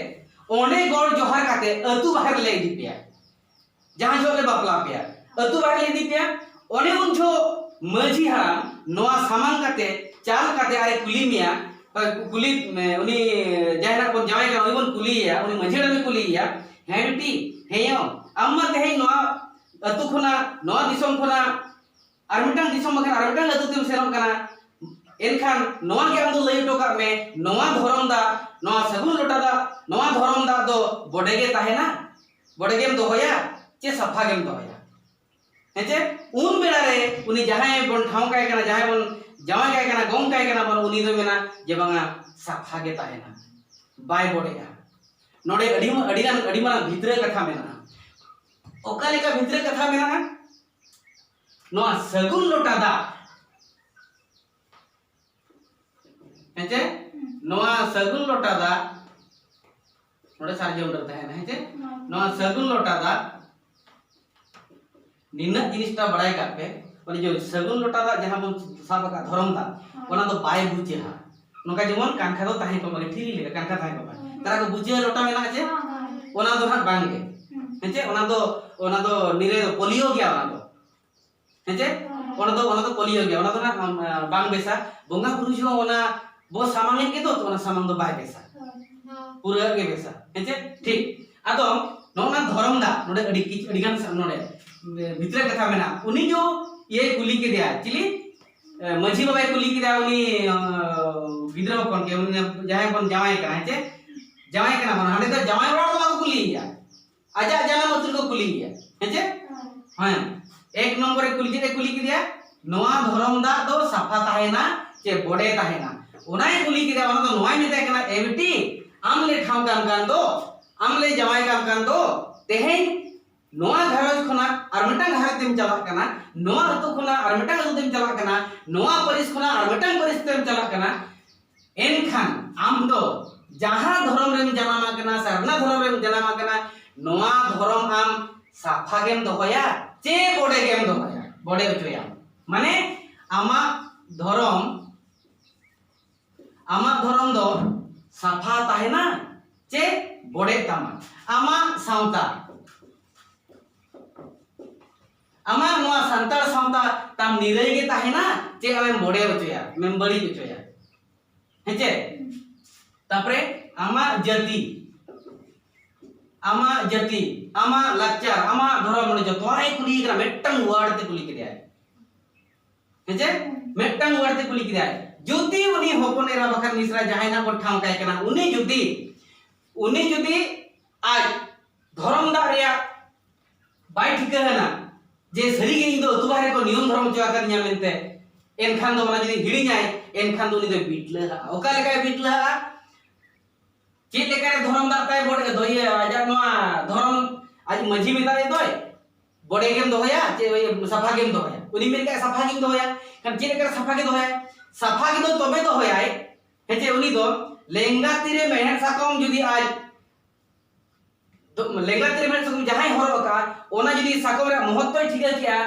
ᱚᱸᱰᱮ ᱜᱚᱰ ᱡᱚᱦᱟᱨ ᱠᱟᱛᱮ ᱟᱹᱛᱩ ᱵᱟᱦᱮᱨ ᱞᱮ ᱤᱫᱤ ᱯᱮᱭᱟ᱾ ᱡᱟᱦᱟᱸ ᱡᱚᱦᱚᱜ ᱞᱮ ᱵᱟᱯᱞᱟ ᱯᱮᱭᱟ, ᱟᱹᱛᱩ ᱵᱟᱦᱮᱨ ᱞᱮ ᱤᱫᱤ ᱯᱮᱭᱟ, ᱚᱱᱮ ᱩᱱ ᱡᱚᱦᱚᱜ ᱢᱟᱹᱡᱷᱤ ᱦᱟᱲᱟᱢ ᱱᱚᱣᱟ ᱥᱟᱢᱟᱝ ᱠᱟᱛᱮ, ᱪᱟᱞ ᱠᱟᱛᱮ ᱟᱨᱮ ᱠᱩᱞᱤ ᱢᱮᱭᱟ, ᱠᱩᱞᱤ, ᱩᱱᱤ ᱡᱟᱦᱟᱸᱭ ᱱᱟᱜ ᱵᱚᱱ ᱡᱟᱶᱟᱭ ᱠᱟᱱᱟ, ᱩᱱᱤ ᱵᱚᱱ ᱠᱩᱞᱤᱭᱮᱭᱟ, ᱩᱱᱤ ᱢᱟᱹᱡᱷᱤ ᱦᱟᱲᱟᱢᱮ ᱠᱩᱞᱤᱭᱮᱭᱟ, "ᱦᱮᱸ ᱵᱤᱴᱤ, ᱦᱮᱸ ᱭᱳ, ᱟᱢ ᱢᱟ ᱛᱮᱦᱮᱧ ᱱᱚᱣᱟ ᱟᱹᱛᱩ ᱠᱷᱚᱱᱟᱜ, ᱱᱚᱣᱟ ᱫᱤᱥᱚᱢ ᱠᱷᱚᱱᱟᱜ ᱟᱨ ᱢᱤᱫᱴᱟᱝ ᱫᱤᱥᱚᱢ ᱵᱟᱠᱷᱟᱱ ᱟᱨ ᱢᱤᱫᱴᱟᱝ ᱟᱹᱛᱩ ᱛᱮᱢ ᱥᱮᱱᱚᱜ ᱠᱟᱱᱟ, ᱮᱱᱠᱷᱟᱱ ᱱᱚᱣᱟ ᱜᱮ ᱟᱢ ᱫᱚ ᱞᱟᱹᱭ ᱦᱚᱴᱚ ᱠᱟᱜ ᱢᱮ, ᱱᱚᱣᱟ ᱫᱷᱚᱨᱚᱢ ᱫᱟᱜ, ᱱᱚᱣᱟ ᱥᱟᱹᱜᱩᱱ ᱞᱚᱴᱟ ᱫᱟᱜ, ᱱᱚᱣᱟ ᱫᱷᱚᱨᱚᱢ ᱫᱟᱜ ᱫᱚ ᱵᱚᱰᱮ ᱜᱮ ᱛᱟᱦᱮᱱᱟ, ᱵᱚᱰᱮ ᱜᱮᱢ ᱫᱚᱦᱚᱭᱟ ᱪᱮ ᱥᱟᱯᱷᱟ ᱜᱮᱢ ᱫᱚᱦᱚᱭᱟ?" ᱦᱮᱸ ᱪᱮ? ᱩᱱ ᱵᱮᱲᱟ ᱨᱮ ᱩᱱᱤ ᱡᱟᱦᱟᱸᱭ ᱵᱚᱱ ᱴᱷᱟᱶ ᱠᱟᱭ ᱠᱟᱱᱟ, ᱡᱟᱦᱟᱸᱭ ᱵᱚᱱ ᱡᱟᱶᱟᱭ ᱠᱟᱭ ᱠᱟᱱᱟ, ᱜᱚᱝ ᱠᱟᱭ ᱠᱟᱱᱟ ᱵᱚᱱ, ᱩᱱᱤ ᱫᱚ ᱢᱮᱱᱟ ᱡᱮ ᱵᱟᱝᱟ, ᱥᱟᱯᱷᱟ ᱜᱮ ᱛᱟᱦᱮᱱᱟ, ᱵᱟᱭ ᱵᱚᱰᱮᱜᱼᱟ᱾ ᱱᱚᱰᱮ ᱟᱹᱰᱤ ᱢᱟ-, ᱟᱹᱰᱤ ᱜᱟᱱ, ᱟᱹᱰᱤ ᱢᱟᱨᱟᱝ ᱵᱷᱤᱛᱨᱟᱹ ᱠᱟᱛᱷᱟ ᱢᱮᱱᱟᱜᱼᱟ᱾ ᱚᱠᱟ ᱞᱮᱠᱟ ᱵᱷᱤᱛᱨᱟᱹ ᱠᱟᱛᱷᱟ ᱢᱮᱱᱟᱜᱼᱟ? ᱱᱚᱣᱟ ᱥᱟᱹᱜᱩᱱ ᱞᱚᱴᱟ ᱫᱟᱜ, ᱦᱮᱸ ᱪᱮ? ᱱᱚᱣᱟ ᱥᱟᱹᱜᱩᱱ ᱞᱚᱴᱟ ᱫᱟᱜ, ᱱᱚᱰᱮ ᱥᱟᱨᱡᱚᱢ ᱰᱟᱹᱨ ᱛᱟᱦᱮᱱᱟ, ᱦᱮᱸ ᱪᱮ? ᱱᱚᱣᱟ ᱥᱟᱹᱜᱩᱱ ᱞᱚᱴᱟ ᱫᱟᱜ ᱱᱤᱱᱟᱹᱜ ᱡᱤᱱᱤᱥᱴᱟ ᱵᱟᱲᱟᱭ ᱠᱟᱜ ᱯᱮ, ᱚᱱᱮ ᱡᱮ ᱥᱟᱹᱜᱩᱱ ᱞᱚᱴᱟ ᱫᱟᱜ ᱡᱟᱦᱟᱸ ᱵᱚᱱ ᱥᱟᱵ ᱟᱠᱟᱫ ᱫᱷᱚᱨᱚᱢ ᱫᱟᱜ, ᱦᱳᱭ᱾ ᱚᱱᱟ ᱫᱚ ᱵᱟᱭ ᱵᱩᱪᱟᱹᱜᱼᱟ᱾ ᱱᱚᱝᱠᱟ ᱡᱮᱢᱚᱱ ᱠᱟᱱᱠᱷᱟ ᱫᱚ ᱛᱟᱦᱮᱸ ᱠᱚᱜ ᱢᱟ, ᱴᱷᱤᱞᱤ ᱞᱮᱠᱟ ᱠᱟᱱᱠᱷᱟ ᱛᱟᱦᱮᱸ ᱠᱚᱜ ᱢᱟ᱾ ᱦᱳᱭ᱾ ᱛᱟᱨᱟ ᱠᱚ ᱵᱩᱪᱟᱹᱜ ᱞᱚᱴᱟ ᱢᱮᱱᱟᱜᱼᱟ ᱪᱮ? ᱦᱳᱭ, ᱦᱳᱭ᱾ ᱚᱱᱟ ᱫᱚ ᱦᱟᱸᱜ ᱵᱟᱝ ᱜᱮ᱾ ᱦᱩᱸ᱾ ᱦᱮᱸ ᱪᱮ? ᱚᱱᱟ ᱫᱚ, ᱚᱱᱟ ᱫᱚ ᱱᱤᱨᱟᱹᱭ ᱫᱚ ᱯᱳᱞᱤᱭᱳ ᱜᱮᱭᱟ ᱚᱱᱟ ᱫᱚ᱾ ᱦᱮᱸ ᱪᱮ? ᱦᱳᱭ᱾ ᱚᱱᱟ ᱫᱚ, ᱚᱱᱟ ᱫᱚ ᱯᱳᱞᱤᱭᱳ ᱜᱮᱭᱟ, ᱚᱱᱟ ᱫᱚ ᱦᱟᱸᱜ, ᱟᱢ, ᱟ, ᱵᱟᱝ ᱵᱮᱥᱟ᱾ ᱵᱚᱸᱜᱟ ᱵᱩᱨᱩ ᱡᱚᱦᱚᱜ ᱚᱱᱟ ᱵᱚ ᱥᱟᱢᱟᱝ ᱮᱫ ᱜᱮ ᱫᱚ, ᱚᱱᱟ ᱥᱟᱢᱟᱝ ᱫᱚ ᱵᱟᱭ ᱵᱮᱥᱟ᱾ ᱦᱳᱭ᱾ ᱯᱩᱨᱟᱹ ᱜᱮ ᱵᱮᱥᱟ᱾ ᱦᱮᱸ ᱪᱮ? ᱴᱷᱤᱠ᱾ ᱟᱫᱚ ᱱᱚᱜᱼᱚ ᱱᱟ ᱫᱷᱚᱨᱚᱢ ᱫᱟᱜ, ᱱᱚᱰᱮ ᱟᱹᱰᱤ ᱠᱤᱪᱷᱩ, ᱟᱹᱰᱤ ᱜᱟᱱ ᱥᱟ-, ᱱᱚᱰᱮ ᱵᱷᱤᱛᱨᱤ ᱠᱟᱛᱷᱟ ᱢᱮᱱᱟᱜᱼᱟ᱾ ᱩᱱᱤ ᱡᱚ ᱤᱭᱟᱹᱭ ᱠᱩᱞᱤ ᱠᱮᱫᱮᱭᱟ, ᱪᱤᱞᱤ? ᱮ, ᱢᱟᱹᱡᱷᱤ ᱵᱟᱵᱟᱭ ᱠᱩᱞᱤ ᱠᱮᱫᱮᱭᱟ ᱩᱱᱤ, ᱟ, ᱜᱤᱫᱽᱨᱟᱹ ᱦᱚᱯᱚᱱ ᱜᱮ, ᱩᱱᱤ ᱡᱟᱦᱟᱸᱭ ᱵᱚᱱ ᱡᱟᱶᱟᱭ ᱠᱟᱱᱟ, ᱦᱮᱸ ᱪᱮ? ᱡᱟᱶᱟᱭ ᱠᱟᱱᱟ ᱵᱚᱱ, ᱦᱟᱸᱰᱮ ᱫᱚ ᱡᱟᱶᱟᱭ ᱚᱲᱟᱜ ᱫᱚ ᱵᱟᱠᱚ ᱠᱩᱞᱤᱭᱮᱭᱟ, ᱟᱡᱟᱜ ᱡᱟᱱᱟᱢ ᱟᱹᱛᱩ ᱨᱮᱠᱚ ᱠᱩᱞᱤᱭᱮᱭᱟ, ᱦᱮᱸ ᱪᱮ? ᱦᱮᱸ᱾ ᱮᱠ ᱱᱚᱢᱵᱚᱨ ᱨᱮ ᱠᱩᱞᱤ, ᱪᱮᱫ ᱮ ᱠᱩᱞᱤ ᱠᱮᱫᱮᱭᱟ? ᱱᱚᱣᱟ ᱫᱷᱚᱨᱚᱢ ᱫᱟᱜ ᱫᱚ ᱥᱟᱯᱷᱟ ᱛᱟᱦᱮᱱᱟ ᱪᱮ ᱵᱚᱰᱮ ᱛᱟᱦᱮᱱᱟ? ᱚᱱᱟᱭ ᱠᱩᱞᱤ ᱠᱮᱫᱮᱭᱟ, ᱚᱱᱟ ᱫᱚ ᱱᱚᱣᱟᱭ ᱢᱮᱛᱟᱭ ᱠᱟᱱᱟ, "ᱮ ᱵᱤᱴᱤ, ᱟᱢ ᱞᱮ ᱴᱷᱟᱶ ᱠᱟᱢ ᱠᱟᱱ ᱫᱚ, ᱟᱢ ᱞᱮ ᱡᱟᱶᱟᱭ ᱠᱟᱢ ᱠᱟᱱ ᱫᱚ, ᱛᱮᱦᱮᱧ ᱱᱚᱣᱟ ᱜᱷᱟᱨᱚᱸᱡᱽ ᱠᱷᱚᱱᱟᱜ ᱟᱨ ᱢᱤᱫᱴᱟᱝ ᱜᱷᱟᱨᱚᱸᱡᱽ ᱛᱮᱢ ᱪᱟᱞᱟᱜ ᱠᱟᱱᱟ, ᱱᱚᱣᱟ ᱟᱹᱛᱩ ᱠᱷᱚᱱᱟᱜ ᱟᱨ ᱢᱤᱫᱴᱟᱝ ᱟᱹᱛᱩ ᱛᱮᱢ ᱪᱟᱞᱟᱜ ᱠᱟᱱᱟ, ᱱᱚᱣᱟ ᱯᱟᱹᱨᱤᱥ ᱠᱷᱚᱱᱟᱜ ᱟᱨ ᱢᱤᱫᱴᱟᱝ ᱯᱟᱹᱨᱤᱥ ᱛᱮᱢ ᱪᱟᱞᱟᱜ ᱠᱟᱱᱟ, ᱮᱱᱠᱷᱟᱱ ᱟᱢ ᱫᱚ ᱡᱟᱦᱟᱸ ᱫᱷᱚᱨᱚᱢ ᱨᱮᱢ ᱡᱟᱱᱟᱢ ᱟᱠᱟᱱᱟ, ᱥᱟᱨᱱᱟ ᱫᱷᱚᱨᱚᱢ ᱨᱮᱢ ᱡᱟᱱᱟᱢ ᱟᱠᱟᱱᱟ, ᱱᱚᱣᱟ ᱫᱷᱚᱨᱚᱢ ᱟᱢ ᱥᱟᱯᱷᱟ ᱜᱮᱢ ᱫᱚᱦᱚᱭᱟ ᱪᱮ ᱵᱚᱰᱮ ᱜᱮᱢ ᱫᱚᱦᱚᱭᱟ, ᱵᱚᱰᱮ ᱦᱚᱪᱚᱭᱟᱢ?" ᱢᱟᱱᱮ ᱟᱢᱟᱜ ᱫᱷᱚᱨᱚᱢ, ᱟᱢᱟᱜ ᱫᱷᱚᱨᱚᱢ ᱫᱚ ᱥᱟᱯᱷᱟ ᱛᱟᱦᱮᱱᱟ ᱪᱮ ᱵᱚᱰᱮᱜ ᱛᱟᱢᱟ? ᱟᱢᱟᱜ ᱥᱟᱶᱛᱟ, ᱟᱢᱟᱜ ᱱᱚᱣᱟ ᱥᱟᱱᱛᱟᱲ ᱥᱟᱶᱛᱟ ᱛᱟᱢ ᱱᱤᱨᱟᱹᱭ ᱜᱮ ᱛᱟᱦᱮᱱᱟ ᱪᱮ ᱟᱢᱮᱢ ᱵᱚᱰᱮ ᱦᱚᱪᱚᱭᱟ, ᱟᱢᱮᱢ ᱵᱟᱹᱲᱤᱡ ᱦᱚᱪᱚᱭᱟ? ᱦᱮᱸ ᱪᱮ? ᱛᱟᱯᱚᱨᱮ ᱟᱢᱟᱜ ᱡᱟᱹᱛᱤ, ᱟᱢᱟᱜ ᱡᱟᱹᱛᱤ, ᱟᱢᱟᱜ ᱞᱟᱠᱪᱟᱨ, ᱟᱢᱟᱜ ᱫᱷᱚᱨᱚᱢ, ᱱᱚᱰᱮ ᱡᱚᱛᱚᱣᱟᱜ ᱮ ᱠᱩᱞᱤᱭᱮ ᱠᱟᱱᱟ, ᱢᱤᱫᱴᱟᱝ ᱣᱟᱨᱰ ᱛᱮ ᱠᱩᱞᱤ ᱠᱮᱫᱮᱭᱟᱭ᱾ ᱦᱮᱸ ᱪᱮ? ᱢᱤᱫᱴᱟᱝ ᱣᱟᱨᱰ ᱛᱮ ᱠᱩᱞᱤ ᱠᱮᱫᱮᱭᱟᱭ᱾ ᱡᱩᱫᱤ ᱩᱱᱤ ᱦᱚᱯᱚᱱ ᱮᱨᱟ ᱵᱟᱠᱷᱟᱱ ᱢᱤᱥᱨᱟ ᱡᱟᱦᱟᱸᱭ ᱱᱟᱜ ᱵᱚᱱ ᱴᱷᱟᱶ ᱠᱟᱭ ᱠᱟᱱᱟ, ᱩᱱᱤ ᱡᱩᱫᱤ, ᱩᱱᱤ ᱡᱩᱫᱤ ᱟᱡ ᱫᱷᱚᱨᱚᱢ ᱫᱟᱜ ᱨᱮᱭᱟᱜ ᱵᱟᱭ ᱴᱷᱤᱠᱟᱹ ᱦᱟᱱᱟ ᱡᱮ ᱥᱟᱹᱨᱤᱜᱮ ᱤᱧ ᱫᱚ ᱟᱹᱛᱩ ᱵᱟᱦᱨᱮ ᱠᱚ ᱱᱤᱭᱚᱢ ᱫᱷᱚᱨᱚᱢ ᱦᱚᱪᱚ ᱟᱠᱟᱫᱤᱧᱟ ᱢᱮᱱᱛᱮ, ᱮᱱᱠᱷᱟᱱ ᱫᱚ ᱚᱱᱟ ᱡᱩᱫᱤ ᱦᱤᱲᱤᱧᱟᱭ, ᱮᱱᱠᱷᱟᱱ ᱫᱚ ᱩᱱᱤ ᱫᱚᱭ ᱵᱤᱴᱞᱟᱹᱦᱟᱜᱼᱟ᱾ ᱚᱠᱟ ᱞᱮᱠᱟᱭ ᱵᱤᱴᱞᱟᱹᱦᱟᱜᱼᱟ? ᱪᱮᱫ ᱞᱮᱠᱟᱨᱮ ᱫᱷᱚᱨᱚᱢ ᱫᱟᱜ ᱛᱟᱭ ᱵᱚᱰ-, ᱫᱚ ᱤᱭᱟᱹ, ᱟᱡᱟᱜ ᱱᱚᱣᱟ ᱫᱷᱚᱨᱚᱢ, ᱟᱡ ᱢᱟᱹᱡᱷᱤ ᱢᱮᱛᱟᱭ ᱫᱚᱭ, ᱵᱚᱰᱮ ᱜᱮᱢ ᱫᱚᱦᱚᱭᱟ ᱪᱮ ᱳᱭ ᱥᱟᱯᱷᱟ ᱜᱮᱢ ᱫᱚᱦᱚᱭᱟ? ᱩᱱᱤ ᱢᱮᱱ ᱠᱮᱫᱟ, "ᱥᱟᱯᱷᱟ ᱜᱮᱧ ᱫᱚᱦᱚᱭᱟ᱾" ᱠᱷᱟᱱ ᱪᱮᱫ ᱞᱮᱠᱟᱨᱮ ᱥᱟᱯᱷᱟ ᱜᱮ ᱫᱚᱦᱚᱭᱟ? ᱥᱟᱯᱷᱟ ᱜᱮ ᱫᱚ ᱛᱚᱵᱮ ᱫᱚᱦᱚᱭᱟᱭ, ᱦᱮᱸ ᱪᱮ, ᱩᱱᱤ ᱫᱚ ᱞᱮᱸᱜᱟ ᱛᱤᱨᱮ ᱢᱮᱬᱦᱮᱫ ᱥᱟᱠᱚᱢ ᱡᱩᱫᱤ ᱟᱡ ᱫᱚ ᱞᱮᱸᱜᱟ ᱛᱤᱨᱮ ᱢᱮᱬᱦᱮᱫ ᱥᱟᱠᱚᱢ ᱡᱟᱦᱟᱸᱭ ᱦᱚᱨᱚᱜ ᱟᱠᱟᱫ, ᱚᱱᱟ ᱡᱩᱫᱤ ᱥᱟᱠᱚᱢ ᱨᱮᱭᱟᱜ ᱢᱚᱦᱚᱛᱛᱚᱭ ᱴᱷᱤᱠᱟᱹ ᱠᱮᱜᱼᱟ,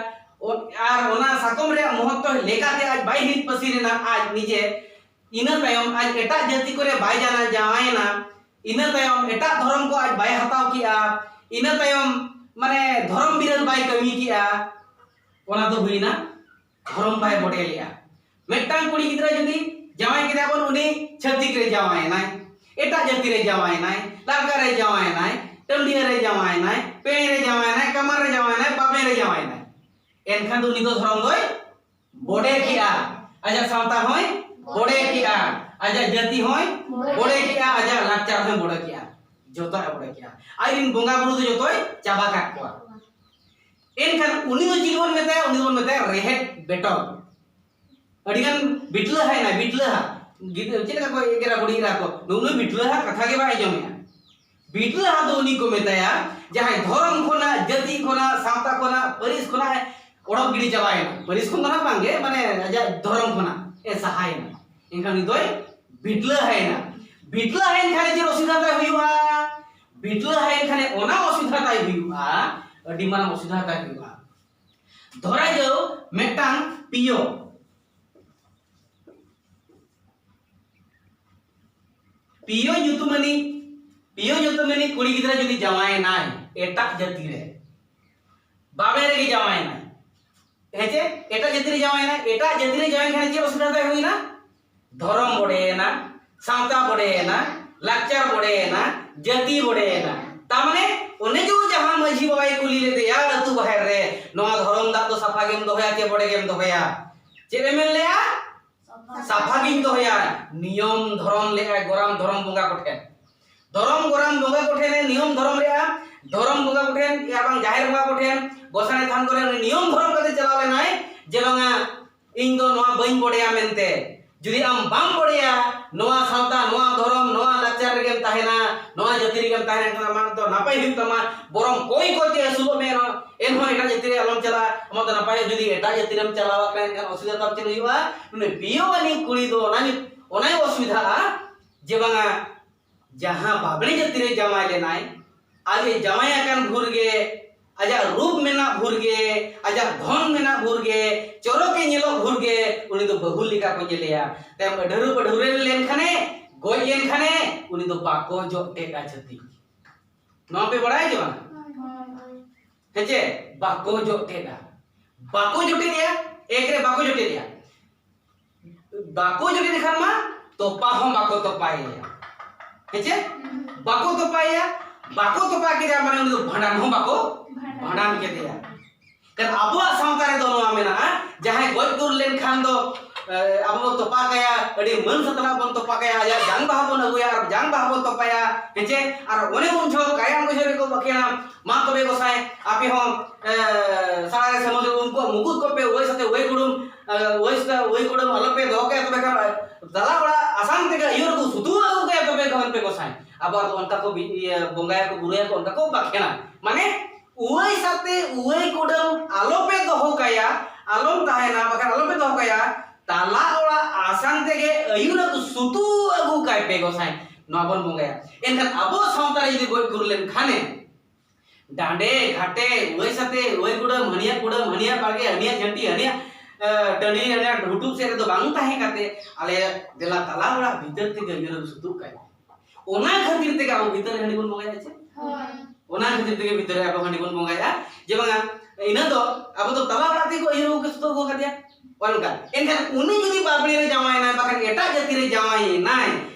ᱚ-, ᱟᱨ ᱚᱱᱟ ᱥᱟᱠᱚᱢ ᱨᱮᱭᱟᱜ ᱢᱚᱦᱚᱛᱛᱚ ᱞᱮᱠᱟᱛᱮ ᱟᱡ ᱵᱟᱭ ᱦᱤᱨᱤᱡ ᱯᱟᱹᱥᱤᱨ ᱮᱱᱟ ᱟᱡ ᱱᱤᱡᱮ, ᱤᱱᱟᱹ ᱛᱟᱭᱚᱢ ᱟᱡ ᱮᱴᱟᱜ ᱡᱟᱹᱛᱤ ᱠᱚᱨᱮ ᱵᱟᱭ ᱡᱟᱱᱟ ᱡᱟᱶᱟᱭᱮᱱᱟ, ᱤᱱᱟᱹ ᱛᱟᱭᱚᱢ ᱮᱴᱟᱜ ᱫᱷᱚᱨᱚᱢ ᱠᱚ ᱟᱡ ᱵᱟᱭ ᱦᱟᱛᱟᱣ ᱠᱮᱜᱼᱟ, ᱤᱱᱟᱹ ᱛᱟᱭᱚᱢ ᱢᱟᱱᱮ ᱫᱷᱚᱨᱚᱢ ᱵᱤᱨᱟᱹᱫ ᱵᱟᱭ ᱠᱟᱹᱢᱤ ᱠᱮᱜᱼᱟ, ᱚᱱᱟ ᱫᱚ ᱦᱩᱭᱱᱟ ᱫᱷᱚᱨᱚᱢ ᱵᱟᱭ ᱵᱚᱰᱮ ᱞᱮᱜᱼᱟ᱾ ᱢᱤᱫᱴᱟᱝ ᱠᱩᱲᱤ ᱜᱤᱫᱽᱨᱟᱹ ᱡᱩᱫᱤ ᱡᱟᱶᱟᱭ ᱠᱮᱫᱟ ᱵᱚᱱ, ᱩᱱᱤ ᱪᱷᱟᱹᱛᱤᱠ ᱨᱮ ᱡᱟᱶᱟᱭᱮᱱᱟᱭ, ᱮᱴᱟᱜ ᱡᱟᱹᱛᱤ ᱨᱮ ᱡᱟᱶᱟᱭᱮᱱᱟᱭ, ᱞᱟᱲᱠᱟ ᱨᱮ ᱡᱟᱶᱟᱭᱮᱱᱟᱭ, ᱴᱟᱹᱰᱤᱭᱟᱹ ᱨᱮ ᱡᱟᱶᱟᱭᱮᱱᱟᱭ, ᱯᱮᱲᱮ ᱨᱮ ᱡᱟᱶᱟᱭᱮᱱᱟᱭ, ᱠᱟᱢᱟᱨ ᱨᱮ ᱡᱟᱶᱟᱭᱮᱱᱟᱭ, ᱵᱟᱵᱮ ᱨᱮ ᱡᱟᱶᱟᱭᱮᱱᱟᱭ, ᱮᱱᱠᱷᱟᱱ ᱫᱚ ᱩᱱᱤ ᱫᱚ ᱫᱷᱚᱨᱚᱢ ᱫᱚᱭ ᱵᱚᱰᱮ ᱠᱮᱜᱼᱟ᱾ ᱟᱡᱟᱜ ᱥᱟᱶᱛᱟ ᱦᱚᱸᱭ ᱵᱚᱰᱮ ᱠᱮᱜᱼᱟ, ᱟᱡᱟᱜ ᱡᱟᱹᱛᱤ ᱦᱚᱸᱭ ᱵᱚᱰᱮ ᱠᱮᱜᱼᱟ, ᱟᱡᱟᱜ ᱞᱟᱠᱪᱟᱨ ᱦᱚᱸᱭ ᱵᱚᱰᱮ ᱠᱮᱜᱼᱟ, ᱡᱚᱛᱚᱣᱟᱜ ᱮ ᱵᱚᱰᱮ ᱠᱮᱜᱼᱟ᱾ ᱟᱡᱨᱮᱱ ᱵᱚᱸᱜᱟ ᱵᱩᱨᱩ ᱫᱚ ᱡᱚᱛᱚᱭ ᱪᱟᱵᱟ ᱠᱟᱜ ᱠᱚᱣᱟ᱾ ᱮᱱᱠᱷᱟᱱ ᱩᱱᱤ ᱫᱚ ᱪᱮᱫ ᱵᱚᱱ ᱢᱮᱛᱟᱭᱟ? ᱩᱱᱤ ᱫᱚᱵᱚᱱ ᱢᱮᱛᱟᱭᱟ ᱨᱮᱦᱮᱫ ᱵᱮᱴᱚᱞ᱾ ᱟᱹᱰᱤᱜᱟᱱ ᱵᱤᱴᱞᱟᱹᱦᱟᱭᱱᱟᱭ, ᱵᱤᱴᱞᱟᱹᱦᱟ᱾ ᱜᱤᱫᱽᱨᱟᱹ ᱪᱮᱫ ᱞᱮᱠᱟ ᱠᱚ ᱮᱜᱮᱨᱟ ᱵᱩᱰᱷᱤ ᱮᱨᱟ ᱠᱚ, ᱱᱩᱜᱼᱩ ᱱᱩᱭ ᱵᱤᱴᱞᱟᱹᱦᱟ ᱠᱟᱛᱷᱟ ᱜᱮ ᱵᱟᱭ ᱟᱸᱡᱚᱢᱮᱜᱼᱟ᱾ ᱵᱤᱴᱞᱟᱹᱦᱟ ᱫᱚ ᱩᱱᱤ ᱠᱚ ᱢᱮᱛᱟᱭᱟ, ᱡᱟᱦᱟᱸᱭ ᱫᱷᱚᱨᱚᱢ ᱠᱷᱚᱱᱟᱜ, ᱡᱟᱹᱛᱤ ᱠᱷᱚᱱᱟᱜ, ᱥᱟᱶᱛᱟ ᱠᱷᱚᱱᱟᱜ, ᱯᱟᱹᱨᱤᱥ ᱠᱷᱚᱱᱟᱜ ᱮ ᱚᱰᱚᱠ ᱜᱤᱰᱤ ᱪᱟᱵᱟᱭᱮᱱᱟ᱾ ᱯᱟᱹᱨᱤᱥ ᱠᱷᱚᱱ ᱫᱚ ᱱᱟᱜ ᱵᱟᱝᱜᱮ, ᱢᱟᱱᱮ ᱟᱡᱟᱜ ᱫᱷᱚᱨᱚᱢ ᱠᱷᱚᱱᱟᱜ ᱮ ᱥᱟᱦᱟᱭᱮᱱᱟ᱾ ᱮᱱᱠᱷᱟᱱ ᱩᱱᱤ ᱫᱚᱭ ᱵᱤᱴᱞᱟᱹᱦᱟᱭᱮᱱᱟ᱾ ᱵᱤᱴᱞᱟᱹᱦᱟᱭᱮᱱ ᱠᱷᱟᱱ ᱪᱮᱫ ᱚᱥᱩᱵᱤᱫᱷᱟ ᱛᱟᱭ ᱦᱩᱭᱩᱜᱼᱟ? ᱵᱤᱴᱞᱟᱹᱦᱟᱭᱮᱱ ᱠᱷᱟᱱ ᱚᱱᱟ ᱚᱥᱩᱵᱤᱫᱷᱟ ᱛᱟᱭ ᱦᱩᱭᱩᱜᱼᱟ, ᱟᱹᱰᱤ ᱢᱟᱨᱟᱝ ᱚᱥᱩᱵᱤᱫᱷᱟ ᱛᱟᱭ ᱦᱩᱭᱩᱜᱼᱟ᱾ ᱫᱷᱚᱨᱟ ᱡᱟᱣ ᱢᱤᱫᱴᱟᱝ ᱯᱤᱭᱳ, ᱯᱤᱭᱳ ᱧᱩᱛᱩᱢᱟᱱᱤᱡ, ᱯᱤᱭᱳ ᱧᱩᱛᱩᱢᱟᱱᱤᱡ ᱠᱩᱲᱤ ᱜᱤᱫᱽᱨᱟᱹ ᱡᱩᱫᱤ ᱡᱟᱶᱟᱭᱮᱱᱟᱭ ᱮᱴᱟᱜ ᱡᱟᱹᱛᱤ ᱨᱮ, ᱵᱟᱵᱮ ᱨᱮᱜᱮ ᱡᱟᱶᱟᱭᱮᱱᱟᱭ, ᱦᱮᱸ ᱪᱮ? ᱮᱴᱟᱜ ᱡᱟᱹᱛᱤ ᱨᱮ ᱡᱟᱶᱟᱭᱮᱱᱟᱭ, ᱮᱴᱟᱜ ᱡᱟᱹᱛᱤ ᱨᱮ ᱡᱟᱶᱟᱭᱮᱱ ᱠᱷᱟᱱ ᱪᱮᱫ ᱚᱥᱩᱵᱤᱫᱷᱟ ᱛᱟᱭ ᱦᱩᱭᱱᱟ? ᱫᱷᱚᱨᱚᱢ ᱵᱚᱰᱮᱭᱮᱱᱟ, ᱥᱟᱶᱛᱟ ᱵᱚᱰᱮᱭᱮᱱᱟ, ᱡᱟᱹᱛᱤ ᱵᱚᱰᱮᱭᱮᱱᱟ, ᱛᱟᱨ ᱢᱟᱱᱮ ᱚᱱᱮ ᱡᱮ ᱡᱟᱦᱟᱸ ᱢᱟᱹᱡᱷᱤ ᱵᱟᱵᱟᱭ ᱠᱩᱞᱤ ᱞᱮᱫᱮᱭᱟ ᱟᱹᱛᱩ ᱵᱟᱦᱮᱨ ᱨᱮ, "ᱱᱚᱣᱟ ᱫᱷᱚᱨᱚᱢ ᱫᱟᱜ ᱫᱚ ᱥᱟᱯᱷᱟ ᱜᱮᱢ ᱫᱚᱦᱚᱭᱟ ᱪᱮ ᱵᱚᱰᱮ ᱜᱮᱢ ᱫᱚᱦᱚᱭᱟ?" ᱪᱮᱫ ᱮ ᱢᱮᱱ ᱞᱮᱭᱟ? "ᱥᱟᱯᱷᱟ ᱜᱤᱧ ᱫᱚᱦᱚᱭᱟ᱾" ᱱᱤᱭᱚᱢ ᱫᱷᱚᱨᱚᱢ ᱞᱮᱜᱼᱟᱭ, ᱜᱚᱨᱟᱢ ᱫᱷᱚᱨᱚᱢ ᱵᱚᱸᱜᱟ ᱠᱚᱴᱷᱮᱱ, ᱫᱷᱚᱨᱚᱢ ᱜᱚᱨᱟᱢ ᱵᱚᱸᱜᱟ ᱠᱚᱴᱷᱮᱱ ᱮ ᱱᱤᱭᱚᱢ ᱫᱷᱚᱨᱚᱢ ᱞᱮᱜᱼᱟ᱾ ᱫᱷᱚᱨᱚᱢ ᱵᱚᱸᱜᱟ ᱠᱚᱴᱷᱮᱱ ᱟᱨ ᱵᱟᱝ ᱡᱟᱦᱮᱨ ᱵᱚᱸᱜᱟ ᱠᱚᱴᱷᱮᱱ, ᱜᱚᱸᱥᱟᱲᱮ ᱛᱷᱟᱱ ᱠᱚᱨᱮ ᱩᱱᱤ ᱱᱤᱭᱚᱢ ᱫᱷᱚᱨᱚᱢ ᱠᱟᱛᱮ ᱪᱟᱞᱟᱣ ᱞᱮᱱᱟᱭ ᱡᱮ, "ᱵᱟᱝᱟ, ᱤᱧ ᱫᱚ ᱱᱚᱣᱟ ᱵᱟᱹᱧ ᱵᱚᱰᱮᱭᱟ" ᱢᱮᱱᱛᱮ᱾ ᱡᱩᱫᱤ ᱟᱢ ᱵᱟᱢ ᱵᱚᱰᱮᱭᱟ, ᱱᱚᱣᱟ ᱥᱟᱶᱛᱟ, ᱱᱚᱣᱟ ᱫᱷᱚᱨᱚᱢ, ᱱᱚᱣᱟ ᱞᱟᱠᱪᱟᱨ ᱨᱮᱜᱮᱢ ᱛᱟᱦᱮᱱᱟ, ᱱᱚᱣᱟ ᱡᱟᱹᱛᱤ ᱨᱮᱜᱮᱢ ᱛᱟᱦᱮᱱᱟ, ᱮᱱᱠᱷᱟᱱ ᱟᱢᱟᱜ ᱫᱚ ᱱᱟᱯᱟᱭ ᱦᱩᱭᱩᱜ ᱛᱟᱢᱟ᱾ ᱵᱚᱨᱚᱝ ᱠᱚᱭ ᱠᱚᱭ ᱛᱮ ᱟᱹᱥᱩᱞᱚᱜ ᱢᱮ, ᱮᱱᱦᱚᱸ, ᱮᱱᱦᱚᱸ ᱮᱴᱟᱜ ᱡᱟᱹᱛᱤ ᱨᱮ ᱟᱞᱚᱢ ᱪᱟᱞᱟᱜᱼᱟ᱾ ᱟᱢᱟᱜ ᱫᱚ ᱱᱟᱯᱟᱭ ᱦᱩᱭᱩᱜᱼᱟ᱾ ᱡᱩᱫᱤ ᱮᱴᱟᱜ ᱡᱟᱹᱛᱤ ᱨᱮᱢ ᱪᱟᱞᱟᱣ ᱟᱠᱟᱱᱟ, ᱮᱱᱠᱷᱟᱱ ᱚᱥᱩᱵᱤᱫᱷᱟ ᱛᱟᱢ ᱪᱮᱫ ᱦᱩᱭᱩᱜᱼᱟ? ᱩᱱᱤ ᱯᱤᱭᱳ ᱟᱹᱱᱤᱡ ᱠᱩᱲᱤ ᱫᱚ ᱚᱱᱟ ᱧᱩ-, ᱚᱱᱟᱭ ᱚᱥᱩᱵᱤᱫᱷᱟᱜᱼᱟ ᱡᱮ, ᱵᱟᱝᱟ, ᱡᱟᱦᱟᱸ ᱵᱟᱵᱽᱲᱮ ᱡᱟᱹᱛᱤ ᱨᱮ ᱡᱟᱶᱟᱭ ᱞᱮᱱᱟᱭ, ᱟᱡ ᱮ ᱡᱟᱶᱟᱭ ᱟᱠᱟᱱ ᱵᱷᱳᱨ ᱜᱮ, ᱟᱡᱟᱜ ᱨᱩᱯ ᱢᱮᱱᱟᱜ ᱵᱷᱳᱨ ᱜᱮ, ᱟᱡᱟᱜ ᱫᱷᱚᱱ ᱢᱮᱱᱟᱜ ᱵᱷᱳᱨ ᱜᱮ, ᱪᱚᱨᱚᱠ ᱮ ᱧᱮᱞᱚᱜ ᱵᱷᱳᱨ ᱜᱮ, ᱩᱱᱤ ᱫᱚ ᱵᱟᱹᱦᱩ ᱞᱮᱠᱟ ᱠᱚ ᱧᱮᱞᱮᱭᱟ᱾ ᱛᱟᱭᱚᱢ ᱟᱹᱰᱷᱟᱹᱨᱩ ᱯᱟᱹᱰᱷᱟᱹᱨᱩ ᱞᱮᱱᱠᱷᱟᱱᱮ, ᱜᱚᱡ ᱞᱮᱱᱠᱷᱟᱱᱮ, ᱩᱱᱤ ᱫᱚ ᱵᱟᱠᱚ ᱡᱚᱴᱮᱫᱟ ᱪᱷᱟᱹᱛᱤᱠ᱾ ᱱᱚᱣᱟ ᱯᱮ ᱵᱟᱲᱟᱭᱟ ᱪᱮ ᱵᱟᱝ? ᱦᱮᱸ ᱪᱮ? ᱵᱟᱠᱚ ᱡᱚᱴᱮᱫᱟ, ᱵᱟᱠᱚ ᱡᱚᱴᱮᱫᱮᱭᱟ᱾ ᱮᱠ ᱨᱮ ᱵᱟᱠᱚ ᱡᱚᱴᱮᱫᱮᱭᱟ, ᱵᱟᱠᱚ ᱡᱚᱴᱮᱫ ᱞᱮᱠᱷᱟᱱ ᱢᱟ ᱛᱚᱯᱟ ᱦᱚᱸ ᱵᱟᱠᱚ ᱛᱚᱯᱟᱭᱮᱭᱟ᱾ ᱦᱮᱸ ᱪᱮ? ᱵᱟᱠᱚ ᱛᱚᱯᱟᱭᱮᱭᱟ, ᱵᱟᱠᱚ ᱛᱚᱯᱟ ᱠᱮᱫᱮᱭᱟ, ᱢᱟᱱᱮ ᱩᱱᱤ ᱫᱚ ᱵᱷᱟᱸᱰᱟᱱ ᱦᱚᱸ ᱵᱟᱠᱚ ᱵᱷᱟᱸᱰᱟᱱ ᱠᱮᱫᱮᱭᱟ᱾ ᱠᱟᱨᱚᱱ ᱟᱵᱚᱣᱟᱜ ᱥᱟᱶᱛᱟ ᱨᱮᱫᱚ ᱱᱚᱣᱟ ᱢᱮᱱᱟᱜᱼᱟ, ᱡᱟᱦᱟᱸᱭ ᱜᱚᱡ ᱜᱩᱨ ᱞᱮᱱᱠᱷᱟᱱ ᱫᱚ, ᱮ, ᱟᱵᱚ ᱵᱚᱱ ᱛᱚᱯᱟ ᱠᱟᱭᱟ, ᱟᱹᱰᱤ ᱢᱟᱹᱱ ᱥᱟᱛᱞᱟᱜ ᱵᱚᱱ ᱛᱚᱯᱟ ᱠᱟᱭᱟ, ᱟᱡᱟᱜ ᱡᱟᱝ ᱵᱟᱦᱟ ᱵᱚᱱ ᱟᱹᱜᱩᱭᱟ ᱟᱨ ᱡᱟᱝ ᱵᱟᱦᱟ ᱵᱚᱱ ᱛᱚᱯᱟᱭᱟ, ᱦᱮᱸ ᱪᱮ? ᱟᱨ ᱚᱱᱮ ᱩᱱ ᱡᱚᱦᱚᱜ ᱠᱟᱭᱟᱢ ᱜᱚᱡᱚᱜ ᱨᱮᱠᱚ ᱵᱟᱠᱷᱮᱲᱟ, ᱢᱟ ᱛᱚᱵᱮ ᱜᱚᱸᱥᱟᱭ, ᱟᱯᱮ ᱦᱚᱸ, ᱮ, ᱥᱟᱲᱟ ᱨᱮ ᱥᱟᱹᱢᱩᱫ ᱨᱮ ᱩᱱᱠᱩᱣᱟᱜ ᱢᱩᱠᱩᱛ ᱠᱚᱯᱮ, ᱩᱣᱟᱹᱭ ᱥᱟᱛᱮ ᱩᱣᱟᱹᱭ ᱠᱩᱰᱩᱢ, ᱮ, ᱩᱣᱟᱹᱭ ᱥᱟᱛᱮ ᱩᱣᱟᱹᱭ ᱠᱩᱰᱩᱢ ᱟᱞᱚᱯᱮ ᱫᱚᱦᱚ ᱠᱟᱭᱟ, ᱛᱚᱵᱮ ᱠᱷᱟᱱ, ᱮ, ᱛᱟᱞᱟ ᱚᱲᱟᱜ ᱟᱥᱟᱱ ᱛᱮᱜᱮ ᱟᱹᱭᱩᱨ ᱟᱹᱜᱩ ᱥᱩᱛᱩᱜ ᱟᱹᱜᱩ ᱠᱟᱭᱟ ᱛᱚᱵᱮ ᱠᱷᱟᱱ ᱯᱮ ᱜᱚᱸᱥᱟᱭ᱾ ᱟᱵᱚ ᱟᱫᱚ ᱚᱱᱠᱟ ᱠᱚ ᱵᱤ-, ᱤᱭᱟᱹ, ᱵᱚᱸᱜᱟᱭᱟᱠᱚ, ᱵᱩᱨᱩᱭᱟᱠᱚ, ᱚᱱᱠᱟ ᱠᱚ ᱵᱟᱠᱷᱮᱲᱟ᱾ ᱢᱟᱱᱮ, ᱩᱣᱟᱹᱭ ᱥᱟᱛᱮ ᱩᱣᱟᱹᱭ ᱠᱩᱰᱟᱹᱢ ᱟᱞᱚᱯᱮ ᱫᱚᱦᱚ ᱠᱟᱭᱟ, ᱟᱞᱚᱢ ᱛᱟᱦᱮᱱᱟ, ᱵᱟᱠᱷᱟᱱ ᱟᱞᱚᱯᱮ ᱫᱚᱦᱚ ᱠᱟᱭᱟ, ᱛᱟᱞᱟ ᱚᱲᱟᱜ ᱟᱥᱟᱱ ᱛᱮᱜᱮ ᱟᱹᱭᱩᱨ ᱟᱹᱜᱩ ᱥᱩᱛᱩ ᱟᱹᱜᱩ ᱠᱟᱭ ᱯᱮ ᱜᱚᱸᱥᱟᱭ, ᱱᱚᱣᱟ ᱵᱚᱱ ᱵᱚᱸᱜᱟᱭᱟ᱾ ᱮᱱᱠᱷᱟᱱ ᱟᱵᱚ ᱥᱟᱶᱛᱟ ᱨᱮ ᱡᱩᱫᱤ ᱜᱚᱡ ᱜᱩᱨ ᱞᱮᱱ ᱠᱷᱟᱱᱮ, ᱰᱟᱸᱰᱮ, ᱜᱷᱟᱴᱮ, ᱩᱣᱟᱹᱭ ᱥᱟᱛᱮ ᱩᱣᱟᱹᱭ ᱠᱩᱰᱟᱹᱢ, ᱦᱟᱹᱱᱤᱭᱟᱜ ᱠᱩᱰᱟᱹᱢ, ᱦᱟᱹᱱᱤᱭᱟᱜ ᱵᱟᱲᱜᱮ, ᱦᱟᱹᱱᱤᱭᱟᱜ ᱡᱷᱟᱹᱱᱴᱤ, ᱦᱟᱹᱱᱤᱭᱟᱜ, ᱮ, ᱴᱟᱺᱰᱤ, ᱦᱟᱹᱱᱤᱭᱟᱜ ᱦᱩᱴᱩᱵ ᱥᱮᱫ ᱨᱮᱫᱚ ᱵᱟᱝ ᱛᱟᱦᱮᱸ ᱠᱟᱛᱮ, ᱟᱞᱮ ᱫᱮᱞᱟ ᱛᱟᱞᱟ ᱚᱲᱟᱜ ᱵᱷᱤᱛᱟᱹᱨ ᱛᱮᱜᱮ ᱟᱹᱭᱩᱨ ᱟᱹᱜᱩ ᱥᱩᱛᱩᱜ ᱠᱟᱭ᱾ ᱚᱱᱟ ᱠᱷᱟᱹᱛᱤᱨ ᱛᱮᱜᱮ ᱟᱵᱚ ᱵᱷᱤᱛᱟᱹᱨ ᱨᱮ ᱦᱟᱺᱰᱤ ᱵᱚᱱ ᱵᱚᱸᱜᱟᱭᱟ, ᱪᱮ? ᱦᱳᱭ᱾ ᱚᱱᱟ ᱠᱷᱟᱹᱛᱤᱨ ᱛᱮᱜᱮ ᱵᱷᱤᱛᱟᱹᱨ ᱨᱮ ᱟᱵᱚ ᱦᱟᱺᱰᱤ ᱵᱚᱱ ᱵᱚᱸᱜᱟᱭᱟ, ᱡᱮ ᱵᱟᱝᱟ, ᱤᱱᱟᱹ ᱫᱚ ᱟᱵᱚ ᱫᱚ ᱛᱟᱞᱟ ᱚᱲᱟᱜ ᱛᱮᱜᱮ ᱠᱚ ᱟᱹᱭᱩᱨ ᱟᱹᱜᱩ ᱠᱟᱛᱮ ᱥᱩᱛᱩᱜ ᱟᱹᱜᱩ ᱠᱟᱫᱮᱭᱟ᱾ ᱚᱱᱠᱟ᱾ ᱮᱱᱠᱷᱟᱱ ᱩᱱᱤ ᱡᱩᱫᱤ ᱵᱟᱵᱽᱲᱮ ᱨᱮ ᱡᱟᱶᱟᱭᱮᱱᱟᱭ, ᱵᱟᱠᱷᱟᱱ ᱮᱴᱟᱜ ᱡᱟᱹᱛᱤ ᱨᱮ ᱡᱟᱶᱟᱭᱮᱱᱟᱭ,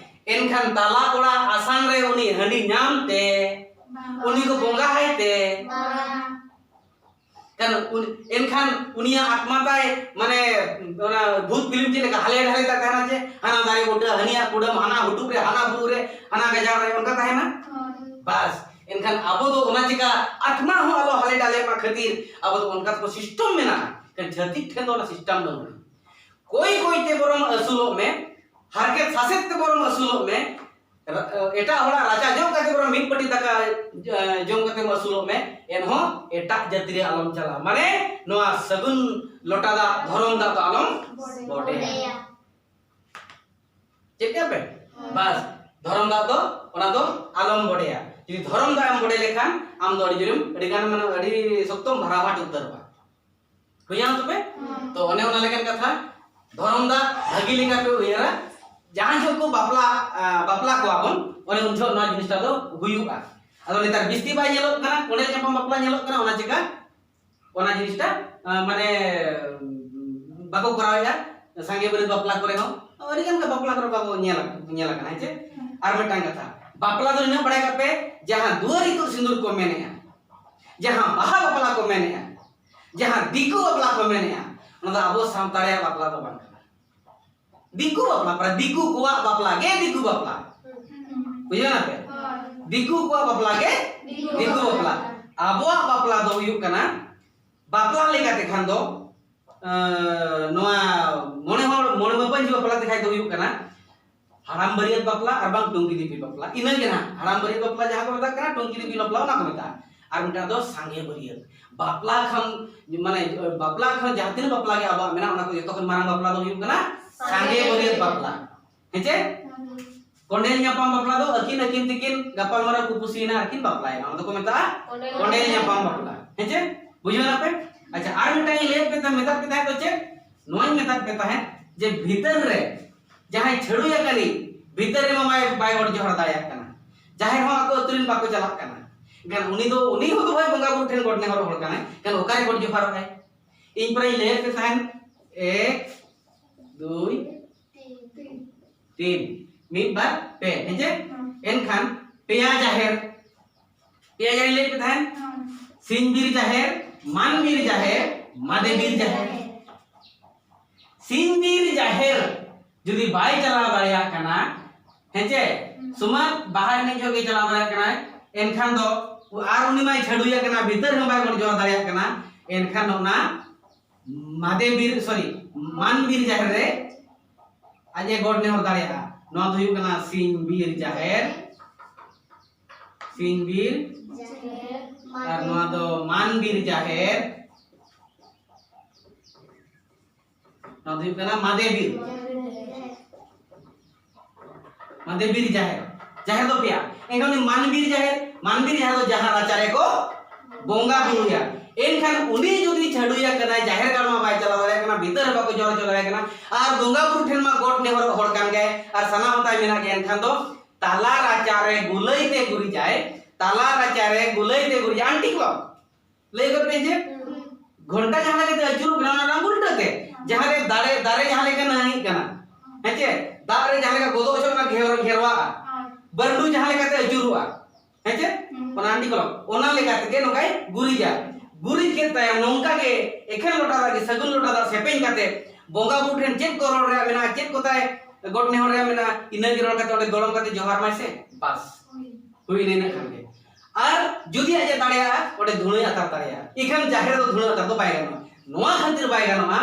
ᱮᱱᱠᱷᱟᱱ ᱛᱟᱞᱟ ᱚᱲᱟᱜ ᱟᱥᱟᱱ ᱨᱮ ᱩᱱᱤ ᱦᱟᱺᱰᱤ ᱧᱟᱢ ᱛᱮ ᱩᱱᱤ ᱠᱚ ᱵᱚᱸᱜᱟ ᱟᱭ ᱛᱮ᱾ ᱠᱟᱨᱚᱱ ᱩᱱ-, ᱮᱱᱠᱷᱟᱱ ᱩᱱᱤᱭᱟᱜ ᱟᱛᱢᱟ ᱛᱟᱭ, ᱢᱟᱱᱮ, ᱚᱱᱟ ᱵᱷᱩᱛ ᱯᱷᱤᱞᱢ ᱪᱮᱫ ᱞᱮᱠᱟ ᱦᱟᱞᱮ ᱰᱷᱟᱞᱮ ᱛᱟᱭ ᱛᱟᱦᱮᱱᱟ, ᱡᱮ ᱦᱟᱱᱟ ᱫᱟᱨᱮ ᱵᱩᱴᱟᱹ, ᱦᱟᱹᱱᱤᱭᱟᱜ ᱠᱩᱰᱟᱹᱢ, ᱦᱟᱱᱟ ᱦᱩᱴᱩᱜ ᱨᱮ, ᱦᱟᱱᱟ ᱵᱩᱨᱩ ᱨᱮ, ᱦᱟᱱᱟ ᱜᱟᱡᱟᱲ ᱨᱮ, ᱚᱱᱠᱟ ᱛᱟᱦᱮᱱᱟ᱾ ᱦᱳᱭ᱾ ᱵᱟᱥ, ᱮᱱᱠᱷᱟᱱ ᱟᱵᱚ ᱫᱚ ᱚᱱᱟ ᱪᱮᱠᱟ ᱟᱛᱢᱟ ᱦᱚᱸ ᱟᱞᱚ ᱦᱟᱞᱮ ᱰᱟᱞᱮ ᱢᱟ ᱠᱷᱟᱹᱛᱤᱨ ᱟᱵᱚ ᱫᱚ ᱚᱱᱠᱟ ᱠᱚ ᱥᱤᱥᱴᱚᱢ ᱢᱮᱱᱟᱜᱼᱟ᱾ ᱮᱱᱠᱷᱟᱱ ᱪᱷᱟᱹᱛᱤᱠ ᱴᱷᱮᱱ ᱫᱚ ᱚᱱᱟ ᱥᱤᱥᱴᱚᱢ ᱵᱟᱹᱱᱩᱜᱼᱟ᱾ ᱠᱚᱭ ᱠᱚᱭ ᱛᱮ ᱵᱚᱨᱚᱢ ᱟᱹᱥᱩᱞᱚᱜ ᱢᱮ, ᱦᱟᱨᱠᱮᱛ ᱥᱟᱥᱮᱛ ᱛᱮ ᱵᱚᱨᱚᱢ ᱟᱹᱥᱩᱞᱚᱜ ᱢᱮ, ᱨᱟ-, ᱮᱴᱟᱜ ᱦᱚᱲᱟᱜ ᱨᱟᱪᱟ ᱡᱚᱢ ᱠᱟᱛᱮ ᱵᱚᱨᱚᱢ ᱢᱤᱫ ᱯᱟᱹᱴᱤ ᱫᱟᱠᱟ, ᱮ, ᱡᱚᱢ ᱠᱟᱛᱮᱢ ᱟᱹᱥᱩᱞᱚᱜ ᱢᱮ, ᱮᱱᱦᱚᱸ ᱮᱴᱟᱜ ᱡᱟᱹᱛᱤ ᱨᱮ ᱟᱞᱚᱢ ᱪᱟᱞᱟᱜᱼᱟ᱾ ᱢᱟᱱᱮ ᱱᱚᱣᱟ ᱥᱟᱹᱜᱩᱱ ᱞᱚᱴᱟ ᱫᱟᱜ, ᱫᱷᱚᱨᱚᱢ ᱫᱟᱜ ᱫᱚ ᱟᱞᱚᱢ ᱵᱚᱰᱮᱭᱟ᱾ ᱪᱮᱫ ᱠᱮᱫ ᱯᱮ? ᱦᱮᱸ᱾ ᱵᱟᱥ, ᱫᱷᱚᱨᱚᱢ ᱫᱟᱜ ᱫᱚ, ᱚᱱᱟ ᱫᱚ ᱟᱞᱚᱢ ᱵᱚᱰᱮᱭᱟ᱾ ᱡᱩᱫᱤ ᱫᱷᱚᱨᱚᱢ ᱫᱟᱜ ᱮᱢ ᱵᱚᱰᱮ ᱞᱮᱠᱷᱟᱱ, ᱟᱢ ᱫᱚ ᱟᱹᱰᱤ ᱡᱳᱨᱮᱢ, ᱟᱹᱰᱤ ᱜᱟᱱ, ᱢᱟᱱᱮ, ᱟᱹᱰᱤ ᱥᱚᱠᱛᱚᱢ ᱵᱷᱟᱨᱟᱵᱷᱟᱴ ᱩᱛᱟᱹᱨᱚᱜᱼᱟ᱾ ᱵᱩᱡᱷᱟᱹᱣ ᱛᱟᱯᱮ? ᱦᱮᱸ᱾ ᱛᱚ, ᱚᱱᱮ ᱚᱱᱟ ᱞᱮᱠᱟᱱ ᱠᱟᱛᱷᱟ, ᱫᱷᱚᱨᱚᱢ ᱫᱟᱜ ᱵᱷᱟᱹᱜᱤ ᱞᱮᱠᱟ ᱯᱮ ᱩᱭᱦᱟᱹᱨᱟ᱾ ᱡᱟᱦᱟᱸ ᱡᱚᱦᱚᱜ ᱠᱚ ᱵᱟᱯᱞᱟ, ᱟ, ᱵᱟᱯᱞᱟ ᱠᱚᱣᱟ ᱵᱚᱱ, ᱚᱱᱮ ᱩᱱ ᱡᱚᱦᱚᱜ ᱱᱚᱣᱟ ᱡᱤᱱᱤᱥᱴᱟ ᱫᱚ ᱦᱩᱭᱩᱜᱼᱟ᱾ ᱟᱫᱚ ᱱᱮᱛᱟᱨ ᱵᱤᱥᱛᱤ ᱵᱟᱭ ᱧᱮᱞᱚᱜ ᱠᱟᱱᱟ, ᱠᱚᱸᱰᱮᱞ ᱧᱟᱯᱟᱢ ᱵᱟᱯᱞᱟ ᱧᱮᱞᱚᱜ ᱠᱟᱱᱟ, ᱚᱱᱟ ᱪᱮᱠᱟ? ᱚᱱᱟ ᱡᱤᱱᱤᱥᱴᱟ, ᱟ, ᱢᱟᱱᱮ, ᱵᱟᱠᱚ ᱠᱚᱨᱟᱣᱮᱫᱼᱟ᱾ ᱥᱟᱸᱜᱮ ᱵᱟᱹᱨᱭᱟᱹᱛ ᱵᱟᱯᱞᱟ ᱠᱚᱨᱮ ᱦᱚᱸ, ᱟᱹᱰᱤ ᱜᱟᱱ ᱜᱮ ᱵᱟᱯᱞᱟ ᱠᱚᱨᱮ ᱵᱟᱵᱚ ᱧᱮᱞ, ᱧᱮᱞ ᱟᱠᱟᱱᱟ, ᱦᱮᱸ ᱪᱮ? ᱟᱨ ᱢᱤᱫᱴᱟᱝ ᱠᱟᱛᱷᱟ, ᱵᱟᱯᱞᱟ ᱫᱚ ᱱᱤᱱᱟᱹᱜ ᱵᱟᱲᱟᱭ ᱠᱟᱜ ᱯᱮ, ᱡᱟᱦᱟᱸ ᱫᱩᱣᱟᱹᱨ ᱤᱛᱩᱫ ᱥᱤᱸᱫᱩᱨ ᱠᱚ ᱢᱮᱱᱮᱜᱼᱟ, ᱡᱟᱦᱟᱸ ᱵᱟᱦᱟ ᱵᱟᱯᱞᱟ ᱠᱚ ᱢᱮᱱᱮᱜᱼᱟ, ᱡᱟᱦᱟᱸ ᱫᱤᱠᱩ ᱵᱟᱯᱞᱟ ᱠᱚ ᱢᱮᱱᱮᱜᱼᱟ, ᱚᱱᱟ ᱫᱚ ᱟᱵᱚ ᱥᱟᱱᱛᱟᱲ ᱨᱮᱭᱟᱜ ᱵᱟᱯᱞᱟ ᱫᱚ ᱵᱟᱝ ᱠᱟᱱᱟ᱾ ᱫᱤᱠᱩ ᱵᱟᱯᱞᱟ, ᱯᱨᱟᱭ ᱫᱤᱠᱩ ᱠᱚᱣᱟᱜ ᱵᱟᱯᱞᱟ ᱜᱮ ᱫᱤᱠᱩ ᱵᱟᱯᱞᱟ᱾ ᱵᱩᱡᱷᱟᱹᱣ ᱱᱟ ᱯᱮ? ᱦᱳᱭ᱾ ᱫᱤᱠᱩ ᱠᱚᱣᱟᱜ ᱵᱟᱯᱞᱟ ᱜᱮ ᱫᱤᱠᱩ ᱫᱤᱠᱩ ᱵᱟᱯᱞᱟ᱾ ᱵᱟᱯᱞᱟ᱾ ᱟᱵᱚᱣᱟᱜ ᱵᱟᱯᱞᱟ ᱫᱚ ᱦᱩᱭᱩᱜ ᱠᱟᱱᱟ, ᱵᱟᱯᱞᱟ ᱞᱮᱠᱟᱛᱮ ᱠᱷᱟᱱ ᱫᱚ, ᱟᱸ, ᱱᱚᱣᱟ ᱢᱚᱬᱮ ᱦᱚᱲ, ᱢᱚᱬᱮ ᱢᱟᱹᱯᱟᱹᱧ ᱵᱟᱯᱞᱟ ᱛᱮᱠᱷᱟᱡ ᱫᱚ ᱦᱩᱭᱩᱜ ᱠᱟᱱᱟ ᱦᱟᱲᱟᱢ ᱵᱟᱹᱨᱭᱟᱹᱛ ᱵᱟᱯᱞᱟ ᱟᱨ ᱵᱟᱝ ᱴᱩᱝᱠᱤ ᱫᱤᱯᱤᱞ ᱵᱟᱯᱞᱟ᱾ ᱤᱱᱟᱹ ᱜᱮ ᱱᱟᱦᱟᱜ ᱦᱟᱲᱟᱢ ᱵᱟᱹᱨᱭᱟᱹᱛ ᱵᱟᱯᱞᱟ ᱡᱟᱦᱟᱸ ᱠᱚ ᱢᱮᱛᱟᱜ ᱠᱟᱱᱟ, ᱴᱩᱝᱠᱤ ᱫᱤᱯᱤᱞ ᱵᱟᱯᱞᱟ ᱚᱱᱟ ᱠᱚ ᱢᱮᱛᱟᱜᱼᱟ᱾ ᱟᱨ ᱢᱤᱫᱴᱟᱝ ᱫᱚ ᱥᱟᱸᱜᱮ ᱵᱟᱹᱨᱭᱟᱹᱛ ᱵᱟᱯᱞᱟ ᱠᱷᱟᱱ, ᱢᱟᱱᱮ, ᱵᱟᱯᱞᱟ ᱠᱷᱟᱱ ᱡᱟᱦᱟᱸ ᱛᱤᱱᱟᱹᱜ ᱵᱟᱯᱞᱟ ᱜᱮ ᱟᱵᱚᱣᱟᱜ ᱢᱮᱱᱟᱜᱼᱟ, ᱚᱱᱟ ᱠᱚ ᱡᱚᱛᱚ ᱠᱷᱚᱱ ᱢᱟᱨᱟᱝ ᱵᱟᱯᱞᱟ ᱫᱚ ᱦᱩᱭᱩᱜ ᱠᱟᱱᱟ ᱥᱟᱸᱜᱮ ᱵᱟᱹᱨᱭᱟᱹᱛ ᱵᱟᱯᱞᱟ᱾ ᱦᱮᱸ ᱪᱮ? ᱠᱚᱸᱰᱮᱞ ᱧᱟᱯᱟᱢ ᱵᱟᱯᱞᱟ ᱫᱚ ᱟᱹᱠᱤᱱ ᱟᱹᱠᱤᱱ ᱛᱮᱠᱤᱱ ᱜᱟᱯᱟᱞ ᱢᱟᱨᱟᱣ ᱠᱩᱯᱩᱥᱤᱭᱮᱱᱟ ᱟᱨ ᱠᱤᱱ ᱵᱟᱯᱞᱟᱭᱮᱱᱟ, ᱚᱱᱟ ᱫᱚᱠᱚ ᱢᱮᱛᱟᱜᱼᱟ ᱠᱚᱸᱰᱮᱞ ᱠᱚᱸᱰᱮᱞ ᱧᱟᱯᱟᱢ ᱵᱟᱯᱞᱟ᱾ ᱦᱮᱸ ᱪᱮ? ᱵᱩᱡᱷᱟᱹᱣ ᱱᱟᱯᱮ? ᱟᱪᱪᱷᱟ, ᱟᱨ ᱢᱤᱫᱴᱟᱝ ᱤᱧ ᱞᱟᱹᱭᱟᱫ ᱯᱮ ᱛᱟᱦᱮᱸᱫ, ᱢᱮᱛᱟᱫ ᱯᱮ ᱛᱟᱦᱮᱸᱫ ᱫᱚ ᱪᱮᱫ? ᱱᱚᱣᱟᱧ ᱢᱮᱛᱟᱫ ᱯᱮ ᱛᱟᱦᱮᱸᱫ ᱡᱮ ᱵᱷᱤᱛᱟᱹᱨ ᱨᱮ ᱡᱟᱦᱟᱸᱭ ᱪᱷᱟᱹᱲᱩᱭ ᱟᱠᱟᱱᱤᱡ, ᱵᱷᱤᱛᱟᱹᱨ ᱨᱮᱢᱟ ᱵᱟᱭ, ᱵᱟᱭ ᱜᱚᱰ ᱡᱚᱦᱟᱨ ᱫᱟᱲᱮᱭᱟᱜ ᱠᱟᱱᱟ, ᱡᱟᱦᱮᱨ ᱦᱚᱸ ᱟᱠᱚ ᱟᱹᱛᱩ ᱨᱮᱱ ᱵᱟᱠᱚ ᱪᱟᱞᱟᱜ ᱠᱟᱱᱟ, ᱮᱱᱠᱷᱟᱱ ᱩᱱᱤ ᱫᱚ, ᱩᱱᱤ ᱦᱚᱸ ᱫᱚ ᱦᱳᱭ ᱵᱚᱸᱜᱟ ᱵᱩᱨᱩ ᱴᱷᱮᱱ ᱜᱚᱰ ᱱᱮᱦᱚᱨ ᱦᱚᱲ ᱠᱟᱱᱟᱭ, ᱮᱱᱠᱷᱟᱱ ᱚᱠᱟᱨᱮ ᱜᱚᱰ ᱡᱚᱦᱟᱨᱚᱜ ᱟᱭ? ᱤᱧ ᱯᱚᱨᱮᱧ ᱞᱟᱹᱭᱟᱫ ᱯᱮ ᱛᱟᱦᱮᱸᱫ, ᱮᱠ, ᱫᱩᱭ, ᱛᱤᱱ, ᱢᱤᱫ, ᱵᱟᱨ, ᱯᱮ, ᱦᱮᱸ ᱪᱮ? ᱦᱮᱸ᱾ ᱮᱱᱠᱷᱟᱱ ᱯᱮᱭᱟ ᱡᱟᱦᱮᱨ, ᱯᱮᱭᱟ ᱡᱟᱭᱜᱟᱧ ᱞᱟᱹᱭ ᱯᱮ ᱛᱟᱦᱮᱸᱫ᱾ ᱥᱤᱧ ᱵᱤᱨ ᱡᱟᱦᱮᱨ, ᱢᱟᱱ ᱵᱤᱨ ᱡᱟᱦᱮᱨ, ᱢᱟᱫᱮ ᱵᱤᱨ ᱡᱟᱦᱮᱨ᱾ ᱥᱤᱧ ᱵᱤᱨ ᱡᱟᱦᱮᱨ ᱡᱩᱫᱤ ᱵᱟᱭ ᱪᱟᱞᱟᱣ ᱫᱟᱲᱮᱭᱟᱜ ᱠᱟᱱᱟ, ᱦᱮᱸᱪᱮ, ᱥᱩᱢᱟᱹᱫ ᱵᱟᱦᱟ ᱮᱱᱮᱡ ᱡᱚᱦᱚᱜ ᱜᱮ ᱪᱟᱞᱟᱣ ᱫᱟᱲᱮᱭᱟᱜ ᱠᱟᱱᱟᱭ, ᱮᱱᱠᱷᱟᱱ ᱫᱚ ᱟᱨ ᱩᱱᱤ ᱢᱟᱭ ᱪᱷᱟᱹᱰᱩᱭᱟ ᱠᱟᱱᱟ, ᱵᱷᱤᱛᱟᱹᱨ ᱦᱚᱸ ᱵᱟᱭ ᱜᱚᱰ ᱡᱚᱦᱟᱨ ᱫᱟᱲᱮᱭᱟᱜ ᱠᱟᱱᱟ, ᱮᱱᱠᱷᱟᱱ ᱚᱱᱟ ᱢᱟᱫᱮ ᱵᱤᱨ, ᱥᱚᱨᱤ, ᱢᱟᱱ ᱵᱤᱨ ᱡᱟᱦᱮᱨ ᱨᱮ ᱟᱡ ᱮ ᱜᱚᱰ ᱱᱮᱦᱚᱨ ᱫᱟᱲᱮᱭᱟᱜᱼᱟ᱾ ᱱᱚᱣᱟ ᱫᱚ ᱦᱩᱭᱩᱜ ᱠᱟᱱᱟ ᱥᱤᱧ ᱵᱤᱨ ᱡᱟᱦᱮᱨ, ᱥᱤᱧ ᱵᱤᱨ, ᱟᱨ ᱱᱚᱣᱟ ᱫᱚ ᱢᱟᱱ ᱵᱤᱨ ᱡᱟᱦᱮᱨ᱾ ᱱᱚᱣᱟ ᱫᱚ ᱦᱩᱭᱩᱜ ᱠᱟᱱᱟ ᱢᱟᱫᱮ ᱵᱤᱨ, ᱢᱟᱫᱮ ᱵᱤᱨ ᱡᱟᱦᱮᱨ᱾ ᱡᱟᱦᱮᱨ ᱫᱚ ᱯᱮᱭᱟ᱾ ᱮᱱᱠᱷᱟᱱ ᱩᱱᱤ ᱢᱟᱱ ᱵᱤᱨ ᱡᱟᱦᱮᱨ, ᱢᱟᱱ ᱵᱤᱨ ᱡᱟᱦᱮᱨ ᱫᱚ ᱡᱟᱦᱟᱸ ᱨᱟᱪᱟ ᱨᱮᱠᱚ ᱵᱚᱸᱜᱟ ᱵᱩᱨᱩᱭᱟ᱾ ᱮᱱᱠᱷᱟᱱ ᱩᱱᱤ ᱡᱩᱫᱤ ᱪᱷᱟᱹᱰᱩᱭᱟ ᱠᱟᱱᱟᱭ, ᱡᱟᱦᱮᱨ ᱜᱟᱲ ᱢᱟ ᱵᱟᱭ ᱪᱟᱞᱟᱣ ᱫᱟᱲᱮᱭᱟᱜ ᱠᱟᱱᱟ, ᱵᱷᱤᱛᱟᱹᱨ ᱦᱚᱸ ᱵᱟᱠᱚ ᱡᱚᱦᱟᱨ ᱦᱚᱪᱚ ᱫᱟᱲᱮᱭᱟᱜ ᱠᱟᱱᱟ, ᱟᱨ ᱵᱚᱸᱜᱟ ᱵᱩᱨᱩ ᱴᱷᱮᱱ ᱢᱟ ᱜᱚᱰ ᱱᱮᱦᱚᱨᱚᱜ ᱦᱚᱲ ᱠᱟᱱ ᱜᱮᱭᱟᱭ, ᱟᱨ ᱥᱟᱱᱟᱢ ᱦᱚᱸᱛᱟᱭ ᱢᱮᱱᱟᱜ ᱜᱮᱭᱟ, ᱮᱱᱠᱷᱟᱱ ᱫᱚ ᱛᱟᱞᱟ ᱨᱟᱪᱟ ᱨᱮ ᱜᱩᱞᱟᱹᱭ ᱛᱮ ᱜᱩᱨᱤᱡᱟᱭ, ᱛᱟᱞᱟ ᱨᱟᱪᱟ ᱨᱮ ᱜᱩᱞᱟᱹᱭ ᱛᱮ ᱜᱩᱨᱤᱡᱟᱭ᱾ ᱟᱱᱴᱤ ᱠᱚ ᱞᱟᱹᱭ ᱜᱚᱫ ᱯᱮ ᱡᱮ ᱜᱷᱚᱱᱴᱟ ᱡᱟᱦᱟᱸ ᱞᱮᱠᱟᱛᱮ ᱟᱹᱪᱩᱨᱚᱜ ᱠᱟᱱᱟ, ᱚᱱᱟ ᱨᱟᱝ ᱩᱞᱴᱟᱹ ᱛᱮ, ᱡᱟᱦᱟᱸ ᱨᱮ ᱫᱟᱨᱮ, ᱫᱟᱨᱮ ᱡᱟᱦᱟᱸ ᱞᱮᱠᱟ ᱱᱟᱹᱦᱤᱜ ᱠᱟᱱᱟ, ᱦᱮᱸ ᱪᱮ, ᱫᱟᱜ ᱨᱮ ᱡᱟᱦᱟᱸ ᱞᱮᱠᱟ ᱜᱚᱫᱚᱜ ᱦᱚᱪᱚᱜ ᱠᱟᱱᱟ, ᱜᱷᱮᱨ-, ᱜᱷᱮᱨᱣᱟᱜᱼᱟ, ᱵᱟᱹᱨᱰᱩ ᱡᱟᱦᱟᱸ ᱞᱮᱠᱟᱛᱮ ᱟᱹᱪᱩᱨᱚᱜᱼᱟ, ᱦᱮᱸ ᱪᱮ, ᱚᱱᱟ ᱟᱱᱴᱤ ᱠᱚ, ᱚᱱᱟ ᱞᱮᱠᱟ ᱛᱮᱜᱮ ᱱᱚᱝᱠᱟᱭ ᱜᱩᱨᱤᱡᱟ᱾ ᱜᱩᱨᱤᱡ ᱠᱮᱫ ᱛᱟᱭᱟ, ᱱᱚᱝᱠᱟ ᱜᱮ ᱮᱠᱷᱮᱱ ᱞᱚᱴᱟ ᱫᱟᱜ ᱜᱮ, ᱥᱟᱹᱜᱩᱱ ᱞᱚᱴᱟ ᱫᱟᱜ ᱥᱮᱯᱮᱧ ᱠᱟᱛᱮ ᱵᱚᱸᱜᱟ ᱵᱩᱨᱩ ᱴᱷᱮᱱ ᱪᱮᱫ ᱠᱚ ᱨᱚᱲ ᱨᱮᱭᱟᱜ ᱢᱮᱱᱟᱜᱼᱟ, ᱪᱮᱫ ᱠᱚ ᱛᱟᱭ ᱜᱚᱰ ᱱᱮᱦᱚᱨ ᱨᱮᱭᱟᱜ ᱢᱮᱱᱟᱜᱼᱟ, ᱤᱱᱟᱹ ᱜᱮ ᱨᱚᱲ ᱠᱟᱛᱮ ᱚᱸᱰᱮ ᱫᱚᱲᱚᱢ ᱠᱟᱛᱮ ᱡᱚᱦᱟᱨ ᱢᱟᱭ ᱥᱮ, ᱵᱟᱥ, ᱦᱩᱭ ᱮᱱᱟ ᱤᱱᱟᱹ ᱠᱷᱟᱱ ᱜᱮ᱾ ᱟᱨ ᱡᱩᱫᱤ ᱟᱡ ᱮ ᱫᱟᱲᱮᱭᱟᱜᱼᱟ, ᱚᱸᱰᱮ ᱫᱷᱩᱬᱟᱹ ᱟᱛᱟᱨ ᱫᱟᱲᱮᱭᱟᱜᱼᱟ᱾ ᱤᱠᱷᱟᱹᱱ ᱡᱟᱦᱮᱨ ᱫᱚ ᱫᱷᱩᱬᱟᱹ ᱟᱛᱟᱨ ᱫᱚ ᱵᱟᱭ ᱜᱟᱱᱚᱜᱼᱟ᱾ ᱱᱚᱣᱟ ᱠᱷᱟᱹᱛᱤᱨ ᱵᱟᱭ ᱜᱟᱱᱚᱜᱼᱟ,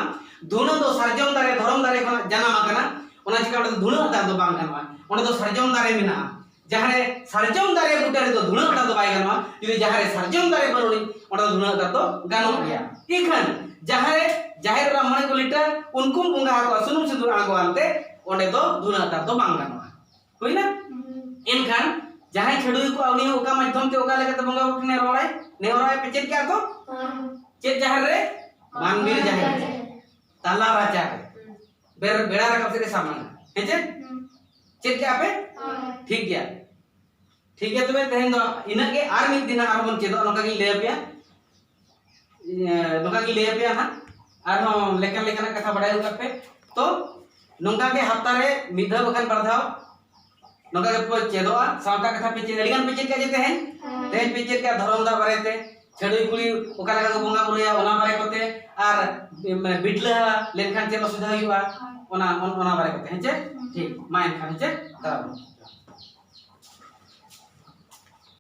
ᱫᱷᱩᱬᱟᱹ ᱫᱚ ᱥᱟᱨᱡᱚᱢ ᱫᱟᱨᱮ, ᱫᱷᱚᱨᱚᱢ ᱫᱟᱨᱮ ᱠᱷᱚᱱᱟᱜ ᱡᱟᱱᱟᱢ ᱟᱠᱟᱱᱟ, ᱚᱱᱟ ᱪᱤᱠᱟ ᱚᱸᱰᱮ ᱫᱚ ᱫᱷᱩᱬᱟᱹ ᱟᱛᱟᱨ ᱫᱚ ᱵᱟᱝ ᱜᱟᱱᱚᱜᱼᱟ᱾ ᱚᱸᱰᱮ ᱫᱚ ᱥᱟᱨᱡᱚᱢ ᱫᱟᱨᱮ ᱢᱮᱱᱟᱜᱼᱟ᱾ ᱡᱟᱦᱟᱸ ᱨᱮ ᱥᱟᱨᱡᱚᱢ ᱫᱟᱨᱮ ᱵᱩᱴᱟᱹ ᱨᱮᱫᱚ ᱫᱷᱩᱬᱟᱹ ᱟᱛᱟᱨ ᱫᱚ ᱵᱟᱭ ᱜᱟᱱᱚᱜᱼᱟ᱾ ᱡᱩᱫᱤ ᱡᱟᱦᱟᱸ ᱨᱮ ᱥᱟᱨᱡᱚᱢ ᱫᱟᱨᱮ ᱵᱟᱹᱱᱩᱜ ᱟᱹᱱᱤᱡ, ᱚᱸᱰᱮ ᱫᱚ ᱫᱷᱩᱬᱟᱹ ᱟᱛᱟᱨ ᱫᱚ ᱜᱟᱱᱚᱜ ᱜᱮᱭᱟ᱾ ᱤᱠᱷᱟᱹᱱ ᱡᱟᱦᱟᱸ ᱨᱮ ᱡᱟᱦᱮᱨ ᱮᱨᱟ ᱢᱚᱬᱮ ᱠᱚ ᱞᱤᱴᱟᱹ, ᱩᱱᱠᱩᱢ ᱵᱚᱸᱜᱟ ᱟᱠᱚᱣᱟ, ᱥᱩᱱᱩᱢ ᱥᱤᱸᱫᱩᱨ ᱟᱬᱜᱚᱣᱟᱱ ᱛᱮ, ᱚᱸᱰᱮ ᱫᱚ ᱫᱷᱩᱬᱟᱹ ᱟᱛᱟᱨ ᱫᱚ ᱵᱟᱝ ᱜᱟᱱᱚᱜᱼᱟ᱾ ᱦᱩᱭᱱᱟ? ᱮᱱᱠᱷᱟᱱ ᱡᱟᱦᱟᱸᱭ ᱪᱷᱟᱹᱰᱩᱭ ᱠᱚᱣᱟ, ᱩᱱᱤ ᱦᱚᱸ ᱚᱠᱟ ᱢᱟᱫᱽᱫᱷᱚᱢ ᱛᱮ, ᱚᱠᱟ ᱞᱮᱠᱟᱛᱮ ᱵᱚᱸᱜᱟ ᱵᱩᱨᱩ ᱴᱷᱮᱱᱮ ᱨᱚᱲᱟᱭ, ᱱᱮᱦᱚᱨᱟᱭ ᱯᱮ? ᱪᱮᱫ ᱠᱮᱜᱼᱟ ᱠᱚ? ᱪᱮᱫ ᱡᱟᱦᱮᱨ ᱨᱮ? ᱢᱟᱱ ᱵᱤᱨ ᱡᱟᱦᱮᱨ ᱨᱮ, ᱛᱟᱞᱟ ᱨᱟᱪᱟ ᱨᱮ, ᱵᱮᱨ-, ᱵᱮᱲᱟ ᱨᱟᱠᱟᱵ ᱥᱮᱫ ᱨᱮ ᱥᱟᱢᱟᱝ, ᱦᱮᱸ ᱪᱮ? ᱪᱮᱫ ᱠᱮᱜᱼᱟ ᱯᱮ? ᱴᱷᱤᱠ ᱜᱮᱭᱟ, ᱴᱷᱤᱠ ᱜᱮᱭᱟ᱾ ᱛᱚᱵᱮ ᱛᱮᱦᱮᱧ ᱫᱚ ᱤᱱᱟᱹᱜ ᱜᱮ, ᱟᱨ ᱢᱤᱫ ᱫᱤᱱ ᱦᱟᱸᱜ ᱟᱨᱦᱚᱸ ᱵᱚᱱ ᱪᱮᱫᱚᱜᱼᱟ, ᱱᱚᱝᱠᱟ ᱜᱤᱧ ᱞᱟᱹᱭ ᱟᱯᱮᱭᱟ᱾ ᱤᱭᱟᱹ, ᱱᱚᱝᱠᱟ ᱜᱤᱧ ᱞᱟᱹᱭ ᱟᱯᱮᱭᱟ ᱱᱟᱦᱟᱜ, ᱟᱨᱦᱚᱸ ᱞᱮᱠᱟᱱ ᱞᱮᱠᱟᱱᱟᱜ ᱠᱟᱛᱷᱟ ᱵᱟᱰᱟᱭ ᱦᱩᱭᱩᱜ ᱛᱟᱯᱮ᱾ ᱛᱚ, ᱱᱚᱝᱠᱟ ᱜᱮ ᱦᱟᱯᱛᱟ ᱨᱮ ᱢᱤᱫ ᱫᱷᱟᱣ ᱵᱟᱠᱷᱟᱱ ᱵᱟᱨ ᱫᱷᱟᱣ ᱱᱚᱝᱠᱟ ᱜᱮ ᱯᱮ ᱪᱮᱫᱚᱜᱼᱟ᱾ ᱥᱟᱶᱛᱟ ᱠᱟᱛᱷᱟ ᱯᱮ ᱪᱮᱫ, ᱟᱹᱰᱤ ᱜᱟᱱ ᱯᱮ ᱪᱮᱫ ᱠᱟᱜ ᱡᱮ ᱛᱮᱦᱮᱧ᱾ ᱛᱮᱦᱮᱧ ᱯᱮ ᱪᱮᱫ ᱠᱟᱜ ᱫᱷᱚᱨᱚᱢ ᱫᱟᱜ ᱵᱟᱨᱮᱛᱮ, ᱪᱷᱟᱹᱰᱩᱭ ᱠᱩᱲᱤ ᱚᱠᱟ ᱞᱮᱠᱟ ᱠᱚ ᱵᱚᱸᱜᱟ ᱵᱩᱨᱩᱭᱟ ᱚᱱᱟ ᱵᱟᱨᱮ ᱠᱚᱛᱮ, ᱟᱨ ᱢᱟᱱᱮ ᱵᱤᱴᱞᱟᱹ ᱞᱮᱱᱠᱷᱟᱱ ᱪᱮᱫ ᱚᱥᱩᱵᱤᱫᱷᱟ ᱦᱩᱭᱩᱜᱼᱟ ᱚᱱᱟ, ᱚᱱᱟ ᱵᱟᱨᱮ ᱠᱚᱛᱮ, ᱦᱮᱸ ᱪᱮ? ᱴᱷᱤᱠ, ᱢᱟ ᱮᱱᱠᱷᱟᱱ ᱦᱮᱸ ᱪᱮ? ᱫᱟᱨᱟᱢ᱾